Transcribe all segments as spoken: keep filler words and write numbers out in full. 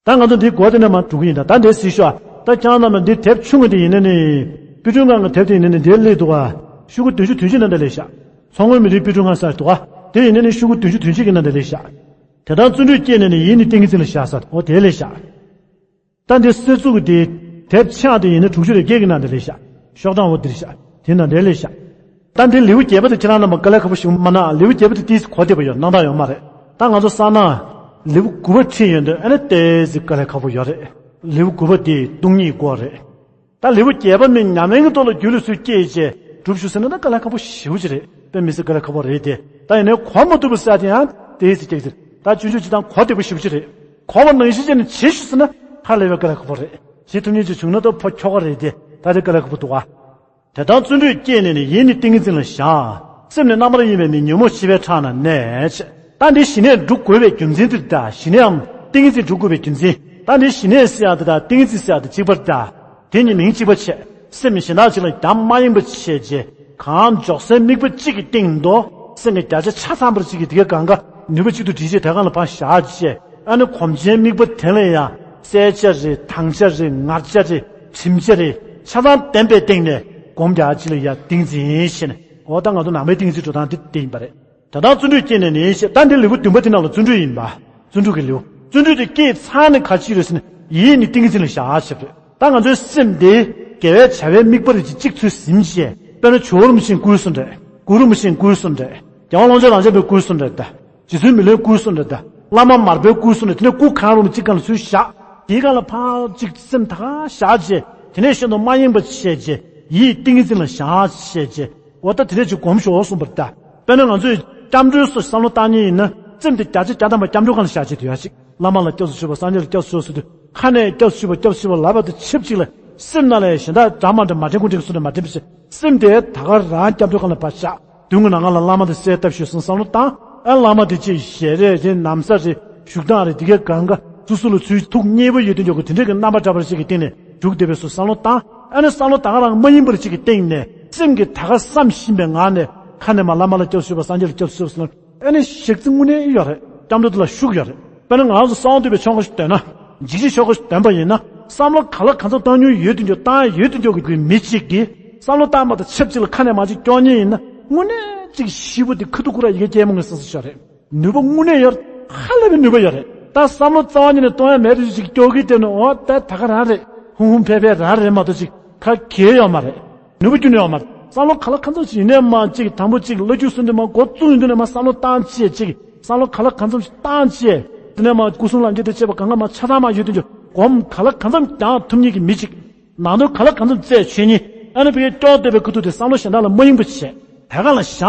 ད་ང་ཚོ་འདི་སྒོ་དེ་ནས་མར་འགྲོ་གི་ཡིན། ད་ད་འདི་གཟིགས་ཤོག་ད་ཁྱེད་རང་རྣམས་འདི་དེབ་ཆུང་ངུ་དེ་ཡིན་ན་ནི། པི་ཀྲུང་ཁང་གི་དེབ་དེ་ཡིན་ན་ནི་འདིར་སླེབས་འདུག་ག་ཤོག་གུ་བདུན་ཅུ་དོན་གཅིག་ནང་དུ་སླེབས་ཤག་མཚོ་སྔོན་མི་རིགས་པི་ཀྲུང་ཁང་ཟེར་འདུག་ག་དེ་ཡིན་ན་ནི་ཤོག་གུ་བདུན་ཅུ་དོན་གཅིག་གི་ནང་དུ་སླེབས་ཤག་དེ་དང་བརྩོན་འགྲུས་སྐྱེས་ནས་ནི་ཡིད་ནི་ཏིང་ངེ་འཛིན་ལ་བཞག་ཟེར། འོ་དེ་སླེབས་ཤག་ད་འདི་གསེར་གཙུག་གི་དེ་དེབ་ཆུང་དེ་ཡིན་ན་དྲུག་ཅུ་རེ་བརྒྱད་ཀྱི་ནང་དུ་སླེབས་ཤག་ཤོག་གྲངས་འོ་འདིར་ཤག་དེ་ནང་དེ་སླེབས་ཤག་ད་འདི་ལེའུ་བརྒྱད་པ་དེ་ཁྱེད་རང་རྣམས་དཀའ་ལས་ཁག་པོ་ཞིག་མ་གནང་། ལེའུ་བརྒྱད་པ་དེ་ཏིས་གོ་བདེ་པོ་ཡོད། སྣང་དག་ཡོད་མ་རེད། ད་ང་ཚོ་བསམ་ན་ལེའུ་དགུ་པ་ཁྲིད་ཡོང་དུས་ཨ་ནི་ཏོག་ཙམ་དཀའ་ལས་ཁག་པོ་ཡོད་རེད། ལེའུ་དགུ་པ་དེ་སྟོང་ཉིད་སྐོར་རེད། ད་ལེའུ་བརྒྱད་པ་མི་ཉམས་ལེན་གྱི་ཐོག་ལ་རྒྱུད་ལ་ཚུར་སྐྱེས་རྗེས་སྒྲུབ་ཞུ་ཟེར་ན་ད་དཀའ་ལས་ཁག་པོ་ཞེ་པོ་ཅིག་རེད། དཔེ་མི་སྲིད་དཀའ་ལས་ཁག་པོ་རེད་དེ། ད་ཡིན་ནའི་གོ་མ་ཐུབ་པ་ཟེར་དེ་ཡང་ཏོག་ཙམ་སྐྱེ་ཟེར། ད་ཆུང་ཆུང་ཅིག་དང་གོ་བདེ་པོ་ཞེ་པོ་ཅིག་རེད། གོ་བ་ནང་བཞིན་བྱས་ནས་བྱེད་ཞུ་ཟེར་ན་ཧ་ལས་པའི་དཀའ་ལས་ཁག་པོ་རེད། བྱེད་ཐུབ་མཁན་ཅིག་བྱུང་ན་ད་ཕོ་ཁྱོ་ག་རེད་དེ། ད་དེ་དཀའ་ལས་ཁག་པོ་འདུག་ག་དེ་ལྟར་བརྩོན་འགྲུས་བསྐྱེད་ནས་ནི་ཡིད་ནི་ཏིང་ངེ་འཛིན་ལ་བཞག་སེམས་ནི་རྣམ་པར་གཡེང་བས་མི་ཉོན་མོངས་ཤི་བའི་ཁྲག་ན་གནས། ད་འདི་ཞི་གནས་སྒྲུབ་དགོས་པའི་རྒྱུ་མཚན་དེ་ད་ཞི་གནས་འམ་ཏིང་ངེ་འཛིན་སྒྲུབ་དགོས་པའི་རྒྱུ་མཚན། ད་འདི་ཞི་གནས་ཟེར་ཡག་དེ་དང་ཏིང་ངེ་འཛིན་ཟེར་ཡག་དེ་གཅིག་པ་རེད་ད། དེ་གཉིས་མིང་གཅིག་པ་བྱས། སེམས་གཞན་དག་ཅིག་ལ་ཡང་མ་གཡེང་པ་བྱས་རྗེས་གང་མགྱོགས་སེ་དམིགས་པ་གཅིག་གི་སྟེང་དུ་སེམས་ཀྱི་བརྒྱ་ཆ་ཆ་ཚང་པར་གཅིག་གི་དེ་གའི་གང་ག་ནུས་པ་གཅིག་ཏུ་བསྒྲིལ་རྗེས་དེ་གང་ལ་ཕར་བཞག་རྗེས། ཨ་ནི་གོམས་ཆེན་དམིགས་པ་དེ་ལ་ཡང་གསལ་ཆ་རེད། དྭངས་ཆ་རེད། ངར་ཆ་རེད། གྲིམ་ཆ་རེད། ཆ་ཚང་ལྡན་པའི་སྟེང་ནས་སྒོམ་རྒྱག་ཅིག་ལ་ཡ་ཏིང་འཛིན་ཞེས་ནས། འོ་ད་ང་ཚོ་ནང་པའི་ཏིང་འཛིན་འགྲོ་སྟངས་འདི་དེ་ཡིན་པ་རེད། ད་ལྟ་བརྩོན་འགྲུས་བསྐྱེད་ནས་ནི་ཞེས། ད་འདི་ལེའུ་བདུན་པ་དེ་ནང་ལ་བརྩོན་འགྲུས་ཡིན་པ། བརྩོན་འགྲུས་ཀྱི་ལེའུ། བརྩོན་འགྲུས་དེ་བསྐྱེད་ཚར་ནས་ག་ཅི་རེད་ཟེར་ན་ཡིད་ནི་ཏིང་འཛིན་ལ་བཞག་ཞེས་པ་རེད། ད་ང་ཚོའི་སེམས་དེ་དགེ་བའི་བྱ་བའི་དམིགས་པ་རེ་ཅིག་གཅིག་ཚུར་ཟིན་བྱས། དཔེར་ན་ཇོ་བོ་རིན་པོ་ཆེ་བསྐུལ་གསུངས་རེད། གུ་རུ་རིན་པོ་ཆེ་བསྐུལ་གསུངས་རེད། རྒྱལ་བ་ཀློང་ཆེན་རང་རྒྱལ་པོས་བསྐུལ་གསུངས་རེད་ད། རྗེ་བཙུན་མི་ལས་བསྐུལ་གསུངས་རེད་ད། བླ་མ་མར་པས་བསྐུལ་གསུངས་རེད། དེ་ནས་སྐུ་གང་རུང་གཅིག་སྒང་ལ་ཚུར་བཞག་དེའི་སྒང་ལ་ཕར་གཅིག་སེམས་ད་ག་བཞག་རྗེས་དེ་ནས་ཤིན་ཏུ་མ་གཡེང་བ་བྱས་རྗེས་ཡིད་ཏིང་ངེ་འཛིན་ལ་བཞག་བྱས་རྗེས། འོ་ད་དེ་འདྲས་ཅིག་སྒོམ་ཤོག་གསུངས་པ་རེད་ད། དཔེར་ན་ང་ཚོས་སྐྱབས་འགྲོའི་སོ་བསམ་བློ་བཏང་མཁན་ཡིན་ན་སེམས་དེ་བརྒྱ་ཆ་བརྒྱ་ཐམ་པ་སྐྱབས་འགྲོ་སྒང་ལ་བཞག་བྱས་དུ་ཡ་ཞིག་བླ་མ་ལ་སྐྱབས་སུ་མཆིའོ། སངས་རྒྱས་ལ་སྐྱབས་སུ་མཆིའོ་ཟེར་དུས་ཁ་ནས་སྐྱབས་སུ་མཆིའོ་སྐྱབས་སུ་མཆིའོ་ལབ་པ་དང་ཆབས་ཅིག་ལ་སེམས་ནང་ལ་གཞན་དག་འདྲ་མ་འདྲ་མ་དྲན་དགུ་དྲན་གསུམ་དྲན་མ་དྲན་པ་བྱས། སེམས་དེ་ད་ག་རང་སྐྱབས་འགྲོ་སྒང་ལ་ཕར་བཞག་མདུན་གྱི་ནམ་མཁའ་ལ་བླ་མ་དང་གསལ་བཏབ་ཞུས་སོང་བསམ་བློ་བཏང་། ཨ་བླ་མ་དེ་ཅིག་ཞལ་རས་རེད། ན་བཟའ་རེད། བཞུགས་སྟངས་རེད། དེ་གའི་གང་ག་སོ་སོ་ལ་ཚུར་ཐུགས་མཉེས་པོ་ཡོད་དུ་འཇོག་གི་དེ་འདྲས་ཀྱི་རྣམ་པ་འདྲ་པར་ཞིག་གི་སྟེང་ནས་བཞུགས་བསྡད་པའི་སོ་བསམ་བློ་བཏང་། ཨ་ནི་བསམ་བློ་ད་ག་རང་མ་ཡེངས་པར་ཅིག་གི་སྟེང་ནས་སེམས་ཀྱིས་ད་ག་བསམ་བཞིན་པའི་ངང་ནས་ཁ་ནས་མ་བླ་མ་ལ་སྐྱབས་སུ་མཆིའོ་སངས་རྒྱས་ལ་སྐྱབས་སུ་མཆིའོ་ཟེར་ན། ཨ་ནི་ཞག་རྩི་དངོས་གནས་ཡོད་རེད། སྐྱབས་འགྲོ་དེ་ལ་ཤུགས་ཡོད་རེད། དཔེར་ན་ང་རང་ཚོ་གསང་བ་འདུས་པའི་ཆོ་ག་ཞིག་འདོན་ན། འཇིགས་བྱེད་ཆོ་ག་ཞིག་འདོན་པ་ཡིན་ན་བསམ་བློ་ག་ལ་གང་འཚམ་བཏང་མྱོང་ཡོད་དུ་འཇོག་བཏང་ཡོད་དུ་འཇོག་གི་མི་གཅིག་གིས་བསམ་བློ་བཏང་པ་དང་ཆབས་ཅིག་ལ་ཁ་ནས་མ་ཅིག་སྐྱོར་མཁན་ཡིན་ན་དངོས་གནས་ཅིག་ཤི་བོ་དེ་ཁ་ཐུག་ཁུ་ར་ཡི་གེ་སྐྱེལ་མོ་ངེས་སོ་སོ་ཤོར་རེད། ནུས་པ་དངོས་གནས་ཡོད། ཧ་ལས་པའི་ནུས་པ་ཡོད་རེད། ད་བསམ་བློ་རྩ་བ་ཉིད་ནས་གཏོང་ཡ་མེད་དུ་ཅིག་སྐྱོར་གི་དེ་ནི་འོ་ད་ད་ག་རང་རེད། ཧུང་ཧུང་ཕེ་ཕེ་རང་རེད་མ་གཏོགས་ཅིག་ཁ་གལ་ཡོད་མ་རེད། ནུས་པ་ཁྱོན་ནས་ཡོད་མ་རེད། བསམ་བློ་ག་ལ་གང་འཚམ་ཞིག་ཡིན་ནའི་མ་ཅིག་དང་པོ་ཅིག་བླ་རྒྱུགས་སུ་འདི་མ་འགོ་བཙུགས་ཡོང་དུས་ནས་མ་བསམ་བློ་བཏང་བྱས་ཅིག་བསམ་བློ་ག་ལ་གང་འཚམ་ཞིག་བཏང་བྱས། དེ་ནས་མ་སྐུ་གསུམ་ལམ་འཁྱེར་དང་བཅས་པ་གང་ག་མ་ཆ་ཚང་མ་ཡོད་དུ་འཇོག་སྒོམ་ག་ལ་གང་འཚམ་རྒྱག་ཐུབ་མཁན་གྱི་མི་ཅིག་ནང་དོན་ག་ལ་གང་འཚམ་རྩད་ཆོད་མཁན། ཨ་ནི་བི་ཀའི་སྐྱོར་བསྡད་པའི་ཁུ་ཐུག་དེ་བསམ་བློ་གཞན་དག་ལ་མ་གཡེང་པ་བྱས། དེ་ག་ལ་བཞག་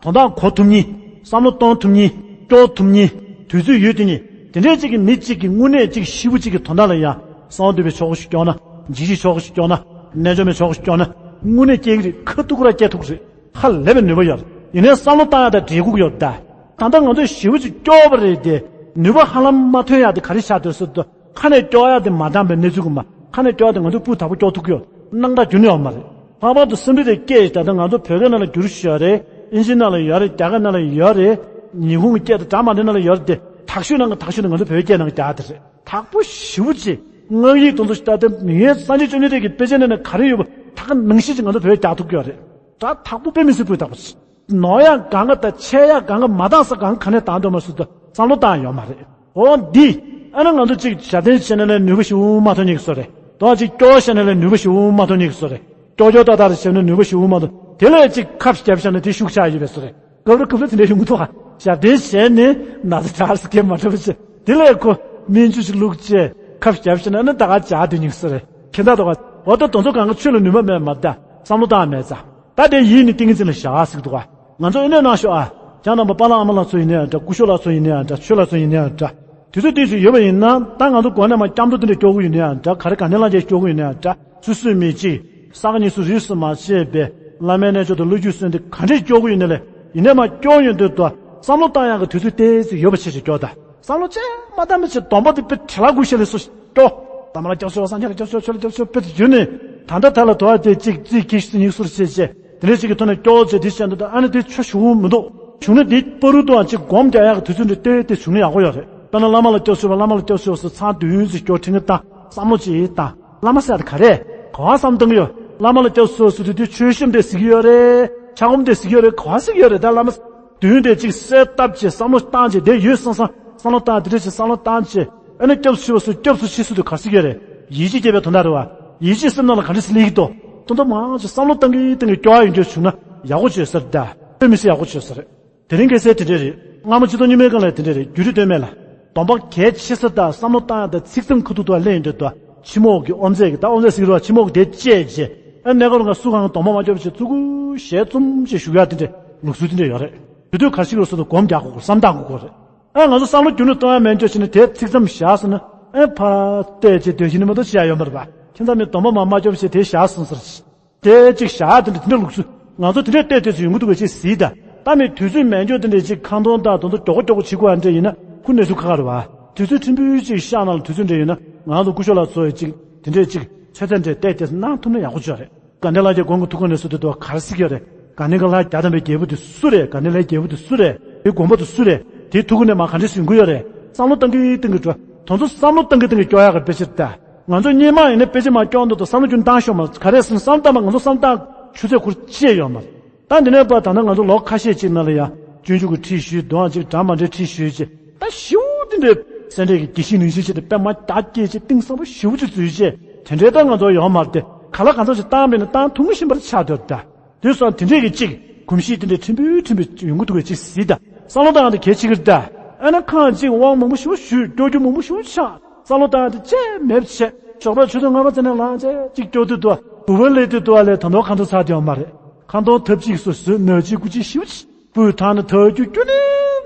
དོན་དག་གོ་ཐུབ་མཁན། བསམ་བློ་གཏོང་ཐུབ་མཁན། སྐྱོར་ཐུབ་མཁན། དུས་ཚོད་ཡོད་དུས་ནི་དེ་འདྲའི་གཅིག་གི་མི་གཅིག་གི་དངོས་གནས་གཅིག་ཤི་བོ་གཅིག་གི་དོན་དག་ལ་ཡང་གསང་བ་འདུས་པའི་ཆོ་ག་ཞིག་སྐྱོར་ན། འཇིགས་བྱེད་ཆོ་ག་ཞིག་སྐྱོར་ན། རྣལ་འབྱོར་མའི་ཆོ་ག་ཞིག་སྐྱོར་ན། དངོས་གནས་སྐྱེ་གི་རེད། ཁ་ཐུག་ར་སྐྱེ་ཐུབ་ཀྱི་རེད། ཧ་ལས་པའི་ནུས་པ་ཡོད་རེད། ཡིན་ནའི་བསམ་བློ་བཏང་ཡག་དང་འབྲས་བུ་ཡོད་ད། ད་ལྟ་ང་ཚོས་ཞི་བོ་ཅིག་སྐྱོར་བ་རེད་དེ། ནུས་པ་ཧ་ལམ་མ་ཐོན་ཡག་དེ་ག་རེ་ཆགས་འདུག་ཟེར་དུས། ཁ་ནས་སྐྱོར་ཡག་དེ་མ་འདང་པའི་གནས་ཚུལ་གི་མ། ཁ་ནས་སྐྱོར་ཡག་དེ་ང་ཚོས་སྤུས་དག་པོ་སྐྱོར་ཐུབ་ཀྱི་ཡོད། སྣང་གྲགས་རྒྱུན་ནས་ཡོད་མ་རེད། ལྷག་པར་དུ་སེམས་ཁྲིད་དེ་སྐད་ད་ལྟ་ང་ཚོ་བོད་སྐད་ནང་ལ་བསྒྱུར་བཞག་ཡོད་རེད། ཨིན་ཇི་ནང་ལ་ཡོད་རེད། རྒྱ་སྐད་ནང་ལ་ཡོད་རེད། ཉི་ཧོང་གི་སྐད་དང་འདྲ་མ་འདྲ་ནང་ལ་ཡོད་རེད་དེ། དག་ཤོས་ནང་གི་དག་ཤོས་དེ་ང་ཚོ་བོད་སྐད་ནང་གི་རྒྱག་དེ་རེད། དག་པོ་ཞེ་པོ་ཅིག་སྔགས་ཡིག་དེ་ཚོ་ཞིག་ད་ལྟ་མི་ཡུལ་སངས་རྒྱས་བཅོམ་ལྡན་འདས་ཀྱི་དཔེ་ཆ་ནང་ནས་ག་རེ་ཡོད་པ་ད་ག་ནང་བཞིན་ཅིག་ང་ཚོ་བོད་རྒྱག་ཐུབ་ཀྱི་ཡོད་རེད། ད་དག་པོ་དཔེ་མི་སྲིད་སྤུས་དག་པོ་ཅིག་ནོར་ཡག་གང་ག་དང་ཆད་ཡག་གང་ག་མ་བཏང་ས་གང་ག་ནས་བཏང་འདོད་མ་སུ་དང་བསམ་བློ་བཏང་ཡོད་མ་རེད། འོ་འདི། ཨ་ནི་ང་ཚོ་གཅིག་ཞབས་བརྟན་བྱས་ན་ལས་ནུས་པ་ཞིག་འོང་མ་ཐོན་ཉིག་སོ་རེད། དོ་གཅིག་སྐྱོ་བྱས་ན་ལས་ནུས་པ་ཞིག་འོང་མ་ཐོན་ཉིག་སོ་རེད། སྐྱོ་སྐྱོ་ཏག་ཏག་རེ་བྱས་ན་ནུས་པ་ཞིག་འོང་མ་ཐོན། དེ་ལས་གཅིག་ཁབ་བརྒྱབ་བྱས་ན་དེ་ཤུགས་ཆག་ཡོད་པའི་སོ་རེད། སྐབས་རེ་སྐབས་རེ་དེ་འདྲ་ཡོང་གི་འདུག་ག་ཞབས་བརྟན་བྱས་ནས་ན་ཚ་དྲག་སི་ཀེ་མ་འགྲོ་བ་བྱས། དེ་ལས་ཁོ་སྨན་ཆུ་ཞིག་བླུགས་བྱས་ཁབ་བརྒྱབ་བྱས་ན་ཨ་ནི་ད་ག་འཇགས་དུས་ཉིག་སོ་རེད། ཁྱེད་ད་དོ་ག་འོ་ད་དོ་ཚོ་གང་ག་ཆོས་ལ་ནུས་པ་མེད་མ་ད་བསམ་བློ་བཏང་མེད་ཙང་། ད་དེ་ཡིད་ནི་ཏིང་ངེ་འཛིན་ལ་བཞག་ཟེར་གི་འདུག་ག་ང་ཚོ་ཨེ་ནས་གནང་ཤོག་ཨ། ཁྱེད་རྣམ་པ་པཱ་ལགས་ཨ་མ་ལགས་ཚོ་ཡིན་ནའང་འདྲ། སྐུ་ཞབས་ལགས་ཚོ་ཡིན་ནའང་འདྲ། ཆོས་ལགས་ཚོ་ཡིན་ནའང་འདྲ། དུས་ཚོད་དུས་ཚོད་ཡོད་པ་ཡིན་ན་ད་ང་ཚོ་དགོན་ནས་མར་སྐྱབས་འགྲོ་དེ་འདྲ་སྐྱོར་གི་ཡོད་ནའང་འདྲ། ག་རེ་ག་ནས་ལ་ཅིག་སྐྱོར་གི་ཡོད་ནའང་འདྲ། སོ་སོའི་མི་གཅིག་ས་ག་ཉིས་སུ་རིས་སུ་མ་ཆད་པའི་བླ་མའི་རྣལ་འབྱོར་དང་བློ་རྒྱུགས་སོན་ཏེ་ག་འདྲས་སྐྱོར་གི་ཡོད་ནའང་ལས་ཡིན་ནའི་མར་སྐྱོར་ཡོང་དུས་དུ་བསམ་བློ་བཏང་ཡག་གི་དུས་ཚོད་ཏོག་ཙམ་ཡོད་པ་བྱས་བྱས་སྐྱོར་ད། བསམ་བློ་ཅིག་མ་བཏང་མི་ཅིག་སྡོམ་པ་དེ་དཔེ་བྲེལ་བ་འགུལ་ཤ་ལས་སུ་སྐྱོ། ད་མ་ལ་སྐྱབས་སུ་སངས་རྒྱས་ལ་སྐྱབས་སུ་ཆོས་ལ་སྐྱབས་སུ་དཔེ་དེ་བརྒྱུད་ནས་ད་ལྟ་ད་ལ་དོ་བ་དེ་གཅིག་རྩིས་ཀྱི་སི་ཉིག་སུར་བྱེད་བྱེད་དེ་འདྲས་ཅིག་གི་ཐོག་ནས་སྐྱོ་བྱེད་དེ་བྱས་འདུག་ད་ཨ་ནི་དེ་ཆོ་ཞུ་མི་འདུག་བྱུང་ན་དེ་པ་རུ་དུའང་ཅིག་སྒོམ་རྒྱག་ཡག་གི་དུས་ཚོད་འདྲ་ཏོག་ཙམ་བྱུང་ན་ཡག་པོ་ཡོད་རེད། དཔེར་ན་བླ་མ་ལ་སྐྱབས་ཞུ་བ། བླ་མ་ལ་སྐྱབས་ཞུ་བ་སུ་ཚང་དུས་ཡུན་ཅིག་སྐྱོ་ཁྲི་ངན་བཏང་བསམ་བློ་ཅིག་བཏང་། བླ་མ་ཟེར་ཡ་དེ་ག་རེ། ག་བ་བསམ་བཏང་གི་ཡོད། བླ་མ་ལ་སྐྱབས་ཞུ་བ་སུ་དུས་དུས་མཆོད་བཤམས་དེ་གཟིགས་ཀྱི་ཡོད་རེད། ཕྱག་འབུམ་དེ་གཟིགས་ཀྱི་ཡོད་རེད། ག་བ་གཟིགས་ཀྱི་ཡོད་རེད། ད་བླ་མ་དུས་ཡུན་དེ་ཅིག་གསལ་བཏབ་ཅིག་བསམ་བློ་བཏང་ཅིག་དེ་ཡོད་བསམ་བསམ་བསམ་བློ་བཏང་། དེ་འདྲ་ཅིག་བསམ་བློ་བཏང་ཅིག་ཨ་ནི་སྐྱབས་སུ་མཆི་བ་སུ་སྐྱབས་སུ་མཆི་སུ་དུ་ག་རེ་ཟེར་གྱི་ཡོད་རེད། ཡིད་ཆེས་སྐྱེས་པའི་དོན་དག་རེད་བ། ཡིད་ཆེས་སེམས་ནང་ལ་ག་འདྲ་ཟེར་སླེབས་ཀྱི་འདུག་ཏོག་ཏོག་མང་ཅིག་བསམ་བློ་བཏང་གི་བཏང་གི་སྐྱོ་བ་ཡོང་རྒྱུ་བྱུང་ན་ཡག་པོ་བྱོས་ཟེར། ད་དཔེ་མི་སྲིད་ཡག་པོ་བྱོས་ཟེར། དེ་རིང་ཁ་སང་དེ་འདྲ་རེད། སྔ་མོ་སྤྱི་ལོ་སྔོན་མའི་སྒང་ལ་དེ་འདྲ་རེད། རྒྱུད་རིག་སྟོད་སྨད་ལ། སྡོམ་པ་གལ་ཆེ་ས་དང་བསམ་བློ་བཏང་ཡག་དང་ཚིག་མཚམས་ཁ་ཐུག་ཏུ་སླེབས་ཡོང་དུས། ད་ཕྱི་མོག་གི་ཨོམ་རྫས་ཀྱི། ད་ཨོམ་རྫས་ཟེར་གྱི་རེད་བ། ཕྱི་མོག་གི་དེ་བཅད་བྱས། ཨ་གནས་སྐབས་རང་ག་སུ་གང་སྡོམ་པ་མ་སྐྱོར་བྱས་བཙུགས་ཞལ་བཙུམ་ཞིག་བཞུགས་ཡག་དེ་འདྲ་ལུགས་སྲོལ་དེ་འདྲ་ཡོད་རེད། དེ་དུས་ག་རེ་བྱེད་དགོས་ཟེར་ན་སྒོམ་རྒྱག་དགོས། བསམ་བཏང་དགོས་རེད། ཨ་ང་ཚོ་བསམ་བློ་རྒྱུན་དུ་གཏོང་ཡག་མེད་འགྱོ་བྱས་ནས་དེ་ཚིག་མཚམས་བཞག་ཟེར་ན། ཨ་ཕར་བལྟས་བྱས་སྡོད་ཀྱི་ནི་མ་གཏོགས་ཅི་ཡང་ཡོད་མ་རེད་པ། ཁྱེད་ཚང་མས་སྡོམ་པ་མ་མ་སྐྱོར་བྱས་དེ་བཞག་སོང་ཟེར། དེ་གཅིག་བཞག་དེ་འདྲ་དེ་འདྲ་ལུགས་སྲོལ། ང་ཚོ་དེ་འདྲ་བལྟས་བལྟས་སུ་ཡོང་གི་འདུག་གས་ཅིག་གཟིགས་དང་། ད་མི་དུས་ཚོད་མེད་འགྱོ་དེ་འདྲ་ཅིག་ཁ་འདོན་དང་དེ་ཚོ་མགྱོགས་མགྱོགས་བྱེད་དགོས་ཨ་འདྲ་ཡིན་ན་ཁོ་གནས་ཚུལ་ཁག་ཁག་རེད་བ། དུས་ཚོད་ཕྲན་བུ་ཅིག་ཤག་ནང་ལ་དུས་ཚོད་འདྲ་ཡོད་ན་ང་ཚོ་སྐུ་ཞབས་ལགས་ཚོ་ཡི་ཅིག་དེ་འདྲ་ཅིག་ཚོད་ཚད་འདྲ་བལྟས་བལྟས་སུ་གནང་ཐུབ་ན་ཡག་པོ་ཅིག་རེད། དགའ་ལྡན་ལྷ་རྒྱལ་དགོན་གྱི་ཐུགས་ཁུར་ནས་སུ་དེ་དུ་ག་རེ་ཟེར་གྱི་ཡོད་རེད། དགའ་ལྡན་གྱི་ལྷ་རྒྱལ་དམ་པའི་རྒྱལ་པོ་དེ་སུ་རེད། དགའ་ལྡན་ལྷའི་རྒྱལ་པོ་དེ་སུ་རེད། དེའི་དགོན་པ་དེ་སུ་རེད། དེའི་ཐུགས་ཁུར་ནས་མ་ག་འདྲ་ཞིག་ཡོང་གི་ཡོད་རེད། བསམ་བློ་བཏང་གི་བཏང་གི་འགྲོ། དེ་ཚོ་བསམ་བློ་བཏང་གི་བཏང་གི་སྐྱོ་ཡག་གི་དཔེ་ཆ་ད། ང་ཚོ་སྔོན་མ་ཡིན་ན་དཔེ་ཆ་མ་སྐྱོར་འདུག་དང་བསམ་བློ་རྒྱུན་བཏང་ཤོག་མ། ག་རེ་ཟེར་ན་བསམ་བཏང་མ། ང་ཚོ་བསམ་བཏང་ཆུ་ཚོད་ཁུར་ཅི་ཡང་ཡོད་མ་རེད། ད་འདི་ནས་ཕར་ད་ལྟ་ང་ཚོ་ལོ་ཁ་ཤས་ཅིག་ནང་ལ་ཡ་སྤྱོད་འཇུག་གི་ཁྲིད་ཞུས། མདོ་ཡང་ཅིག་འདྲ་མ་འདྲ་ཁྲིད་ཞུས་ཅིག་ད་ཞེ་པོ་དེ་འདྲའི་སེ་འབྲས་ཀྱི་དགེ་བཤེས་ནུས་ཤེས་ཅིག་དང་པད་མ་རྒྱ་སྐྱེད་ཅིག་གཏིང་ཟབ་པོ་ཞེ་པོ་ཅིག་འཛུལ་ཅིག་དེ་འདྲའི་ད་ང་ཚོ་ཡོད་མ་རེད་དེ། ག་ལ་གང་འཚམ་ཅིག་བཏང་བས་ན་བཏང་ཐུབ་ངེས་བཞིན་པར་ཆགས་སྡོད་ད། དེ་སོང་དེ་འདྲས་ཀྱི་གཅིག་གོམས་གཤིས་དེ་འདྲས་ཕྲན་བུ་ཕྲན་བུ་ཡོང་གི་འདུག་གས་ཅིག་གཟིགས་དང་། བསམ་བློ་བཏང་ཡག་དེ་གལ་ཆེ་གི་རེད་ད། ཨ་ན་ཁང་གཅིག་དབང་མང་པོ་ཞེ་པོ་ཞུས། སྐྱོ་རྒྱུ་མང་པོ་ཞེ་པོ་ཆགས། བསམ་བློ་བཏང་ཡག་དེ་ཅི་ཡང་མེད་པ་བྱས། ཞོགས་པ་ཆུ་ཚོད་ལྔ་པ་ཙམ་ནས་ལངས་བྱས་ཅིག་སྐྱོ་དུས་དུ་བ་བུ་བ་ལས་དུས་དུ་བ་ལས་ད་དུང་ཁ་འདོན་ཚར་དུ་ཡོད་མ་རེད། ཁ་འདོན་ཐབས་ཅིག་སོ་སོས་ནོར་གཅིག་སྐུ་གཅིག་ཞེ་པོ་ཅིག་སྤུས་དག་ནས་ཐག་རྒྱུ་རྒྱུ་ནས་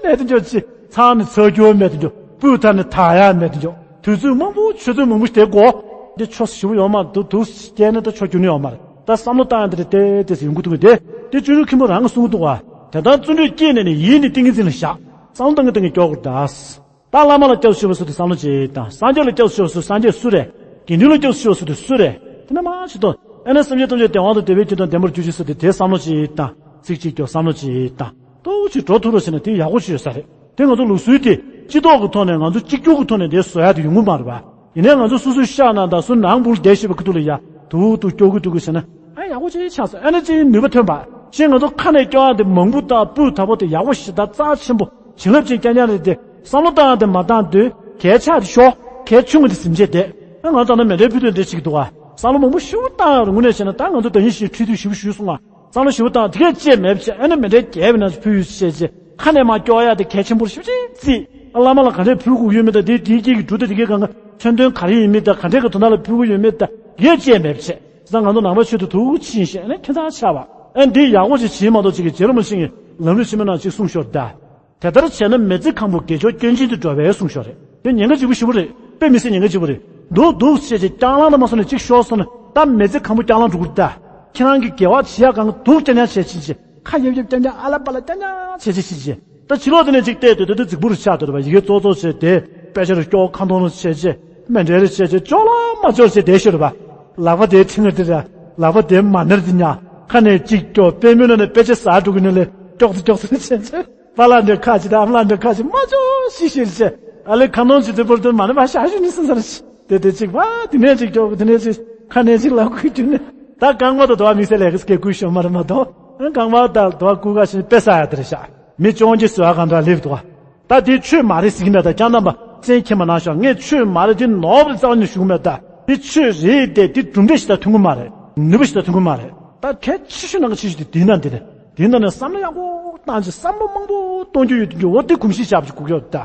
མེད་དུ་འགྱོ་ཅིག་ཚང་ནས་ཚགས་རྒྱུ་མེད་དུ་འགྱོ། སྤུས་དག་ནས་ཐག་ཡག་མེད་དུ་འགྱོ། དུས་ཚོད་མང་པོ་ཆུ་ཚོད་མང་པོ་ཞིག་དེ་འགོར། འདི་ཆོ་ཞེ་པོ་ཡོད་མ་འདུག་འདུག་སྐྱེས་ན་ད་ཆོ་རྒྱུ་ནི་ཡོད་མ་རེད། ད་བསམ་བློ་བཏང་ཡག་འདི་རེད་དེ་དེ་ཟེར་ཡོང་གི་འདུག་གི་དེ། དེ་སྤྱོད་འཇུག་མཁན་པོ་རང་གིས་གསུང་གི་འདུག་བ། དེ་ལྟར་བརྩོན་འགྲུས་སྐྱེས་ནས་ནི་ཡིད་ནི་ཏིང་ངེ་འཛིན་ལ་བཞག་བསམ་བློ་བཏང་གི་བཏང་གི་སྐྱོ་དགོས་ད། ད་བླ་མ་ལ་སྐྱབས་སུ་མཆི་བ་སུ་དེ་བསམ་བློ་ཅིག་བཏང་། སངས་རྒྱས་ལ་སྐྱབས་སུ་མཆི་བ་སུ་སངས་རྒྱས་སུ་རེད། དགེ་འདུན་ལ་སྐྱབས་སུ་མཆི་བ་སུ་དེ་སུ་རེད། དེ་ནས་མ་ཞིག་ཏོ། ཨེ་ན་སེམས་ཅན་ཐམས་ཅད་བདེ་བ་དང་བདེ་བའི་རྒྱུ་དང་ལྡན་པར་གྱུར་ཅིག་ཟེར་ཏེ་དེ་བསམ་བློ་ཅིག་བཏང་། ཚིག་གཅིག་སྐྱོ་བསམ་བློ་ཅིག་བཏང་། ཏོག་ཅིག་འགྲོ་ཐུབ་རོགས་བྱས་ན་དེ་ཡག་པོ་ཞིག་ཡོད་ས་རེད། དེ་ང་ཚོ་ལུགས་སྲོལ་དེ་སྤྱི་ཚོགས་ཀྱི་ཐོག་ནས་ང་ཚོ་གཅིག་གྱུར་གྱི་ཐོག་ནས་དེ་བཟོ་ཡག་དེ་ཡོང་གི་མ་རེད་པ། ཡིན་ནའི་ང་ཚོ་སོ་སོའི་ཤག་ནང་དང་སོ་ནང་སྦུག་ལ་བསྡད་བཞིན་པ་ཁུ་ཐུག་ལ་ཡ་དུག་དུག་སྐྱོ་གི་འདུག་གི་ཟེར་ན། ཨ་ཡག་པོ་ཅིག་ཆགས་སོང་། ཨ་ནི་ཅིག་ནུས་པ་ཐོན་པ་ཅིག་ང་ཚོ་ཁ་ནས་སྐྱོ་བ་དེ་མང་པོ་དང་སྤུས་དག་པོ་དེ་ཡག་པོ་ཞིག་དང་རྩ་ཆེན་པོ་བྱིན་རླབས་ཅན་རྐྱང་རྐྱང་རེད་དེ། བསམ་བློ་བཏང་ཡག་དེ་མ་བཏང་དུས་གལ་ཆགས་དེ་ཤོར། གལ་ཆུང་བ་དེ་ཟིན་བྱས་བསྡད། ཨ་ང་ཚོ་ད་ལྟ་མཎྜལ་ཕུལ་དུས་འདྲ་ཅིག་འདུག་ག་བསམ་བློ་མང་པོ་ཞེ་པོ་བཏང་ཡག་རེད། དངོས་གནས་བྱས་ན་ད་ང་ཚོ་ད་ཡིན་ཞིག་ཁྲིད་དུས་ཞེ་པོ་ཞུས་སོང་ང་། བསམ་བློ་ཞེ་པོ་བཏང་། དེ་གས་བཅད་མེད་པ་བྱས། ཨ་ནི་མཎྜལ་རྒྱས་པའི་ནང་ཕུལ་ཡོད་བྱས་བྱས། ཁ་ནས་མར་སྐྱོར་ཡག་དེ་གལ་ཆེན་པོ་ཞེ་པོ་ཅིག་བརྩིས། ཨ་བླ་མ་ལ་ག་འདྲས་ཕུལ་དགོས་ཡོད་མེད་དང་། དེའི་དེའི་དཀྱིལ་གྱི་འབྲུ་དང་དེ་གའི་སྒང་ག་མཚོན་དོན་ག་རེ་ཡིན་མིན་དང་། ག་འདྲས་ཀྱི་དོན་དག་ལ་ཕུལ་དགོས་ཡོད་མེད་དང་། དེ་གས་བཅད་མེད་པ་བྱས། ད་ང་ཚོ་ནང་པ་ཆོས་དེ་ཐུགས་ཆེན་ཞིང་ཨ་ནི་ཁྱད་མཚར་ཆགས་པ། ཨ་འདི་ཡག་པོ་ཞིག་བྱེད་མ་གཏོགས་ཅིག་གི་རྗེ་རིན་པོ་ཆེ་གིས་ལམ་རིམ་ཆེན་མོའི་ནང་ཅིག་གསུངས་ཤོར་ད། དེ་ལྟར་བྱས་ན་མི་ཚེ་གང་པོ་དགེ་སྦྱོར་སྐྱོན་ཅན་དུ་འགྲོ་བས་གསུངས་ཤོར་རེད། དེ་ཉེན་ཁ་ལྗིད་པོ་ཞེ་པོ་རེད། དཔེ་མི་སྲིད་ཉེན་ཁ་ལྗིད་པོ་རེད། འདུག་འདུག་བྱས་བྱས་རྐྱང་ལངས་དང་མ་སོང་ནས་གཅིག་ཤོར་སོང་ན་ད་མི་ཚེ་གང་པོ་རྐྱང་ལངས་འགྲོ་གི་རེད་ད། ཁྱེད་རང་གི་དགེ་བ་བྱེད་ཡག་གང་ག་འདུག་རྐྱང་རྐྱང་བྱས་ཕྱིན་ཆད། ཁ་ཡབ་ཡབ་རྐྱང་རྐྱང་། ཨ་ལ་པ་ལ་རྐྱང་རྐྱང་བྱས་ཕྱིན་ཕྱིན་ཆད། ད་ཕྱི་ལོགས་དེ་ནས་གཅིག་བལྟས་དུས་དེ་དེ་རྫིག་པོ་རུ་ཆགས་འདུག་རེད་པ། ཡི་གེ་ཙོག་ཙོག་བྱས་དེ། དཔེ་ཆ་རུ་སྐྱོར། ཁ་འདོན་རུ་བྱས་བྱས། མཎྜལ་རུ་བྱས་བྱས། ཅོག་ལ་མ་ཅོག་བྱས་བསྡད་ཤོར་རེད་པ། ལག་པ་དེའི་ཕྲེང་བ་དེ་ར། ལག་པ་དེའི་མ་ནེར་དེ་ཉག་ཁ་ནས་གཅིག་སྐྱོར། པུས་མོའི་ནང་ནས་དཔེ་ཆ་ཟག་འགྲོ་གི་ནི་ལས་ཀྱོག་ཙེ་ཀྱོག་ཙེ་རུ་བྱས་བྱས། པཱ་ལགས་འདྲ་ཁ་ཅིག་དང་ཨ་མ་ལགས་འདྲ་ཁ་ཅིག་མ་ཅོག་ཤི་ཤི་རེད་བྱས། ཨ་ལས་ཁ་འདོན་བྱེད་དུས་བར་དུ་མ་ནེར་མ་ཤ་ཤུ་ནི་སི་སི་རེད། དེ་དེ་གཅིག་པ་དེ་ནས་གཅིག་སྐྱོར། དེ་ནས་གཅིག་ཁ་ནས་གཅིག་ལག་ཁུག་རྒྱུ་ནི། ད་རྐང་པ་དང་དོ་བ་དམིགས་བསལ་ལས་ཀ་སྐད་བསྐུལ་ཤོར་མ་རེད་མ་གཏོགས། རྐང་པ་དང་དོ་བ་བསྐུལ་ག་ཞིག་དཔེ་ཟ་ཡག་དེ་རེད་ཤག་མི་ཅོང་ཅི་བཟོ་ཡག་གང་འདྲ་སླེབས་འདུག་ག་ད་དེ་ཆོས་མ་རེད་ཟེར་གྱི་མེད། ད་རྐྱང་གཏམ་པ་བཙན་ཁྱེར་མ་གནང་ཤོག་ངས་ཆོས་མ་རེད་དེ་ནོར་བ་རེད་རྩ་བ་ནས་ཞུ་གི་མེད། ད་དེ་ཆོས་རེད་དེ། དེ་གྲུབ་འབྲས་ཞིག་དང་མཐུན་གྱི་མ་རེད། ནུས་པ་ཞིག་དང་མཐུན་གྱི་མ་རེད། ད་གལ་ཆེ་ཤོས་ནང་གི་ཆེ་ཤོས་དེ་དེའི་ནང་དེ་རེད། དེའི་ནང་ནས་བསམ་བློ་ཡག་པོ་བཏང་ཅིག་བསམ་བློ་མང་པོ་གཏོང་རྒྱུ་ཡོད་དུས་འགྱོ། འོ་དེ་གོམས་གཤིས་ཆགས་པ་ཅིག་དགོས་ཀྱི་ཡོད། ད་